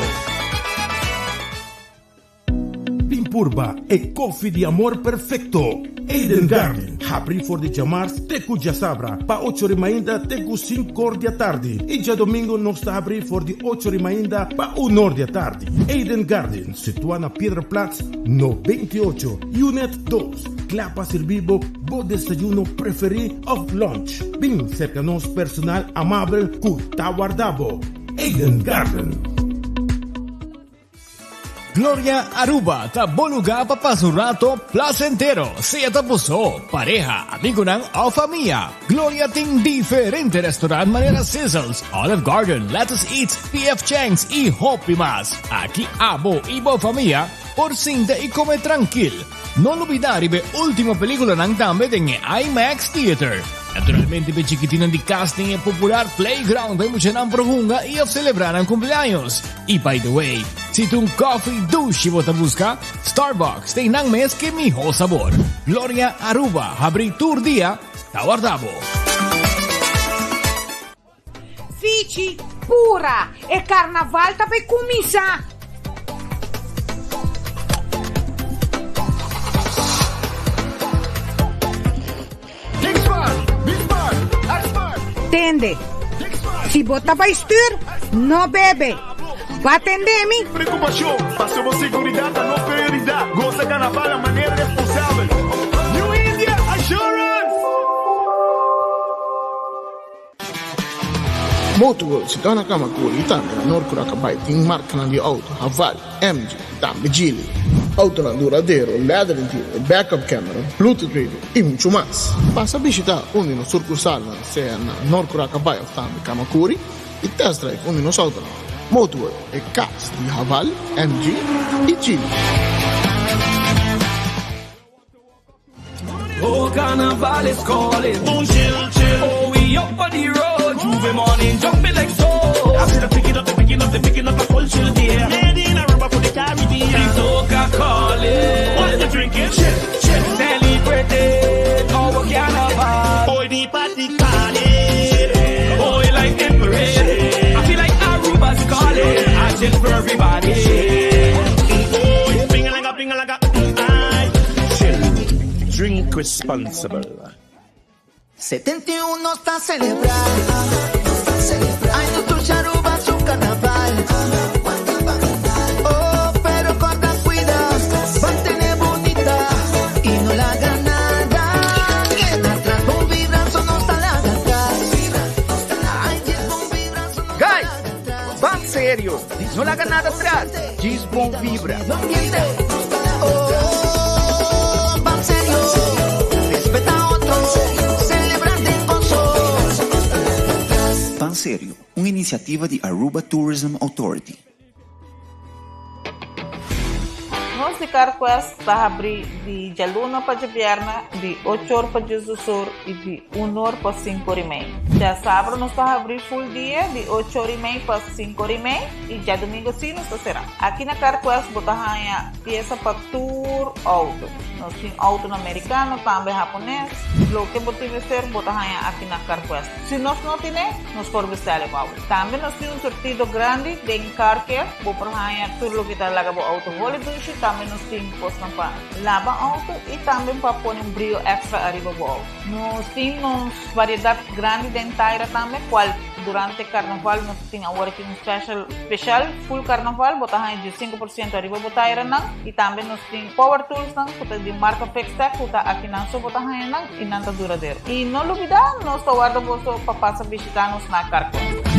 Bin purba e koffie di amor perfecto. Eden Garden, habri for di djamars te ku djasabra pa ocho ri mainta te ku sinkor di atardi i djadomingo nos ta habri for di ocho ri mainta pa unor di atardi. Eden Garden, situa na Piedra Plat no 28, Unit dos, kla pa sirbi bo bo desayuno preferi of lunch. Bin serka nos personal amabel ku ta warda bo. Eden Garden. Gloria Aruba ta bo lugar pa pasa un rato placentero, sea ta bo so, pareha, amigonan of famia. Gloria tin diferente restaurant manera Sizzles, Olive Garden, Lettuce Eats, PF Chang's y hopi mas. Aki abo y bo famia por sinta y come trankil. No lubida riba e ultimo peliculanan tambe den e IMAX Theater. Naturalmente p'e chikitinnan di cas tin e popular playground pa e muchanan por hunga y of celebra nan cumpleaños. Y by the way, si ta un coffee dushi bo ta busca, Starbucks tin nan mes ke miho sabor. Gloria Aruba habri tur dia, ta warda bo. Fichi, pura! E karnaval ta bay kuminsá! Tende, si bo ta bai stuur, no bebe. Ba tende mi? Preocupacion, paso bo seguridad ta nos prioridad. Goza carnaval na manera responsabel. New India Assurance! Motorworld situá na Kamakuri i tambe na Noord Curacabai tin markanan di outo Haval, MG i tambe Geely. Outonan duradero, leather interior, backup camera, Bluetooth radio i muchu mas. Pasa bishitá un di nos surkursalnan sea na Noord Curacabai òf tambe Kamakuri i test drive un di nos outonan. Motorworld, e kas di Haval, MG i Geely. Oh, carnaval is calling. Boom, chill, chill. Oh, we up on the road. J'ouvert morning, jumping like so. I said, I'm picking up, they're picking up, they're picking up the culture there. Made in Aruba for the Caribbean. The soca calling. What you drinking? Chill, chill. Celebrating our carnival. Boy, the party calling. Boy, like emperor. I feel like Aruba's calling. I chill for everybody. Boy, finger like a finger like a. Chill. Drink responsible. 71 ta celebra. Ay, nos Aruba su carnaval. Oh, pero corda cuida, mantene bonita y no la haga nada. Queda atrás, bon vibra, no está la atrás. Ay, yes, bon vibra, Guys, ban serio. No laga nada atras. Djis bon vibra. Oh, ban serio, respeta a otro, celebra den gozo. Ban Serio, un iniciativa di Aruba Tourism Authority. Nos di CarQuest ta habri di djaluna pa djabièrnè di 8 or pa 12 or i di 1 or pa 5 or i mei. Djasabra nos ta habri full dia di 8 or i mei pa 5 or i mei i djadumingo sí nos ta será. Aki na CarQuest bo ta haña piesa pa tur outo. Nos tin outonan merikano, tambe hapones. Loke bo tin mester bo ta haña aki na CarQuest. Si nos no tine, nos por bestel e pa bo. Tambe nos tin un surtido grandi den car care. Bo por haña tur loke ta laga bo outo holi dushi. Tambe nos tin kosnan pa laba outo i tambe pa pone un brio extra ariba bo outo. Nos tin nos variedat grandi den taira tambe, kual durante karnaval nos tin awor aki un special special full karnaval. Bo ta haña 15% ariba bo tairanan. I tambe nos tin power toolsnan ku ta di marka Fixtech ku ta akinan so bo ta haña nan i nan ta duradero. I no lubida nos ta warda boso pa pasa bishita nos na Carquest.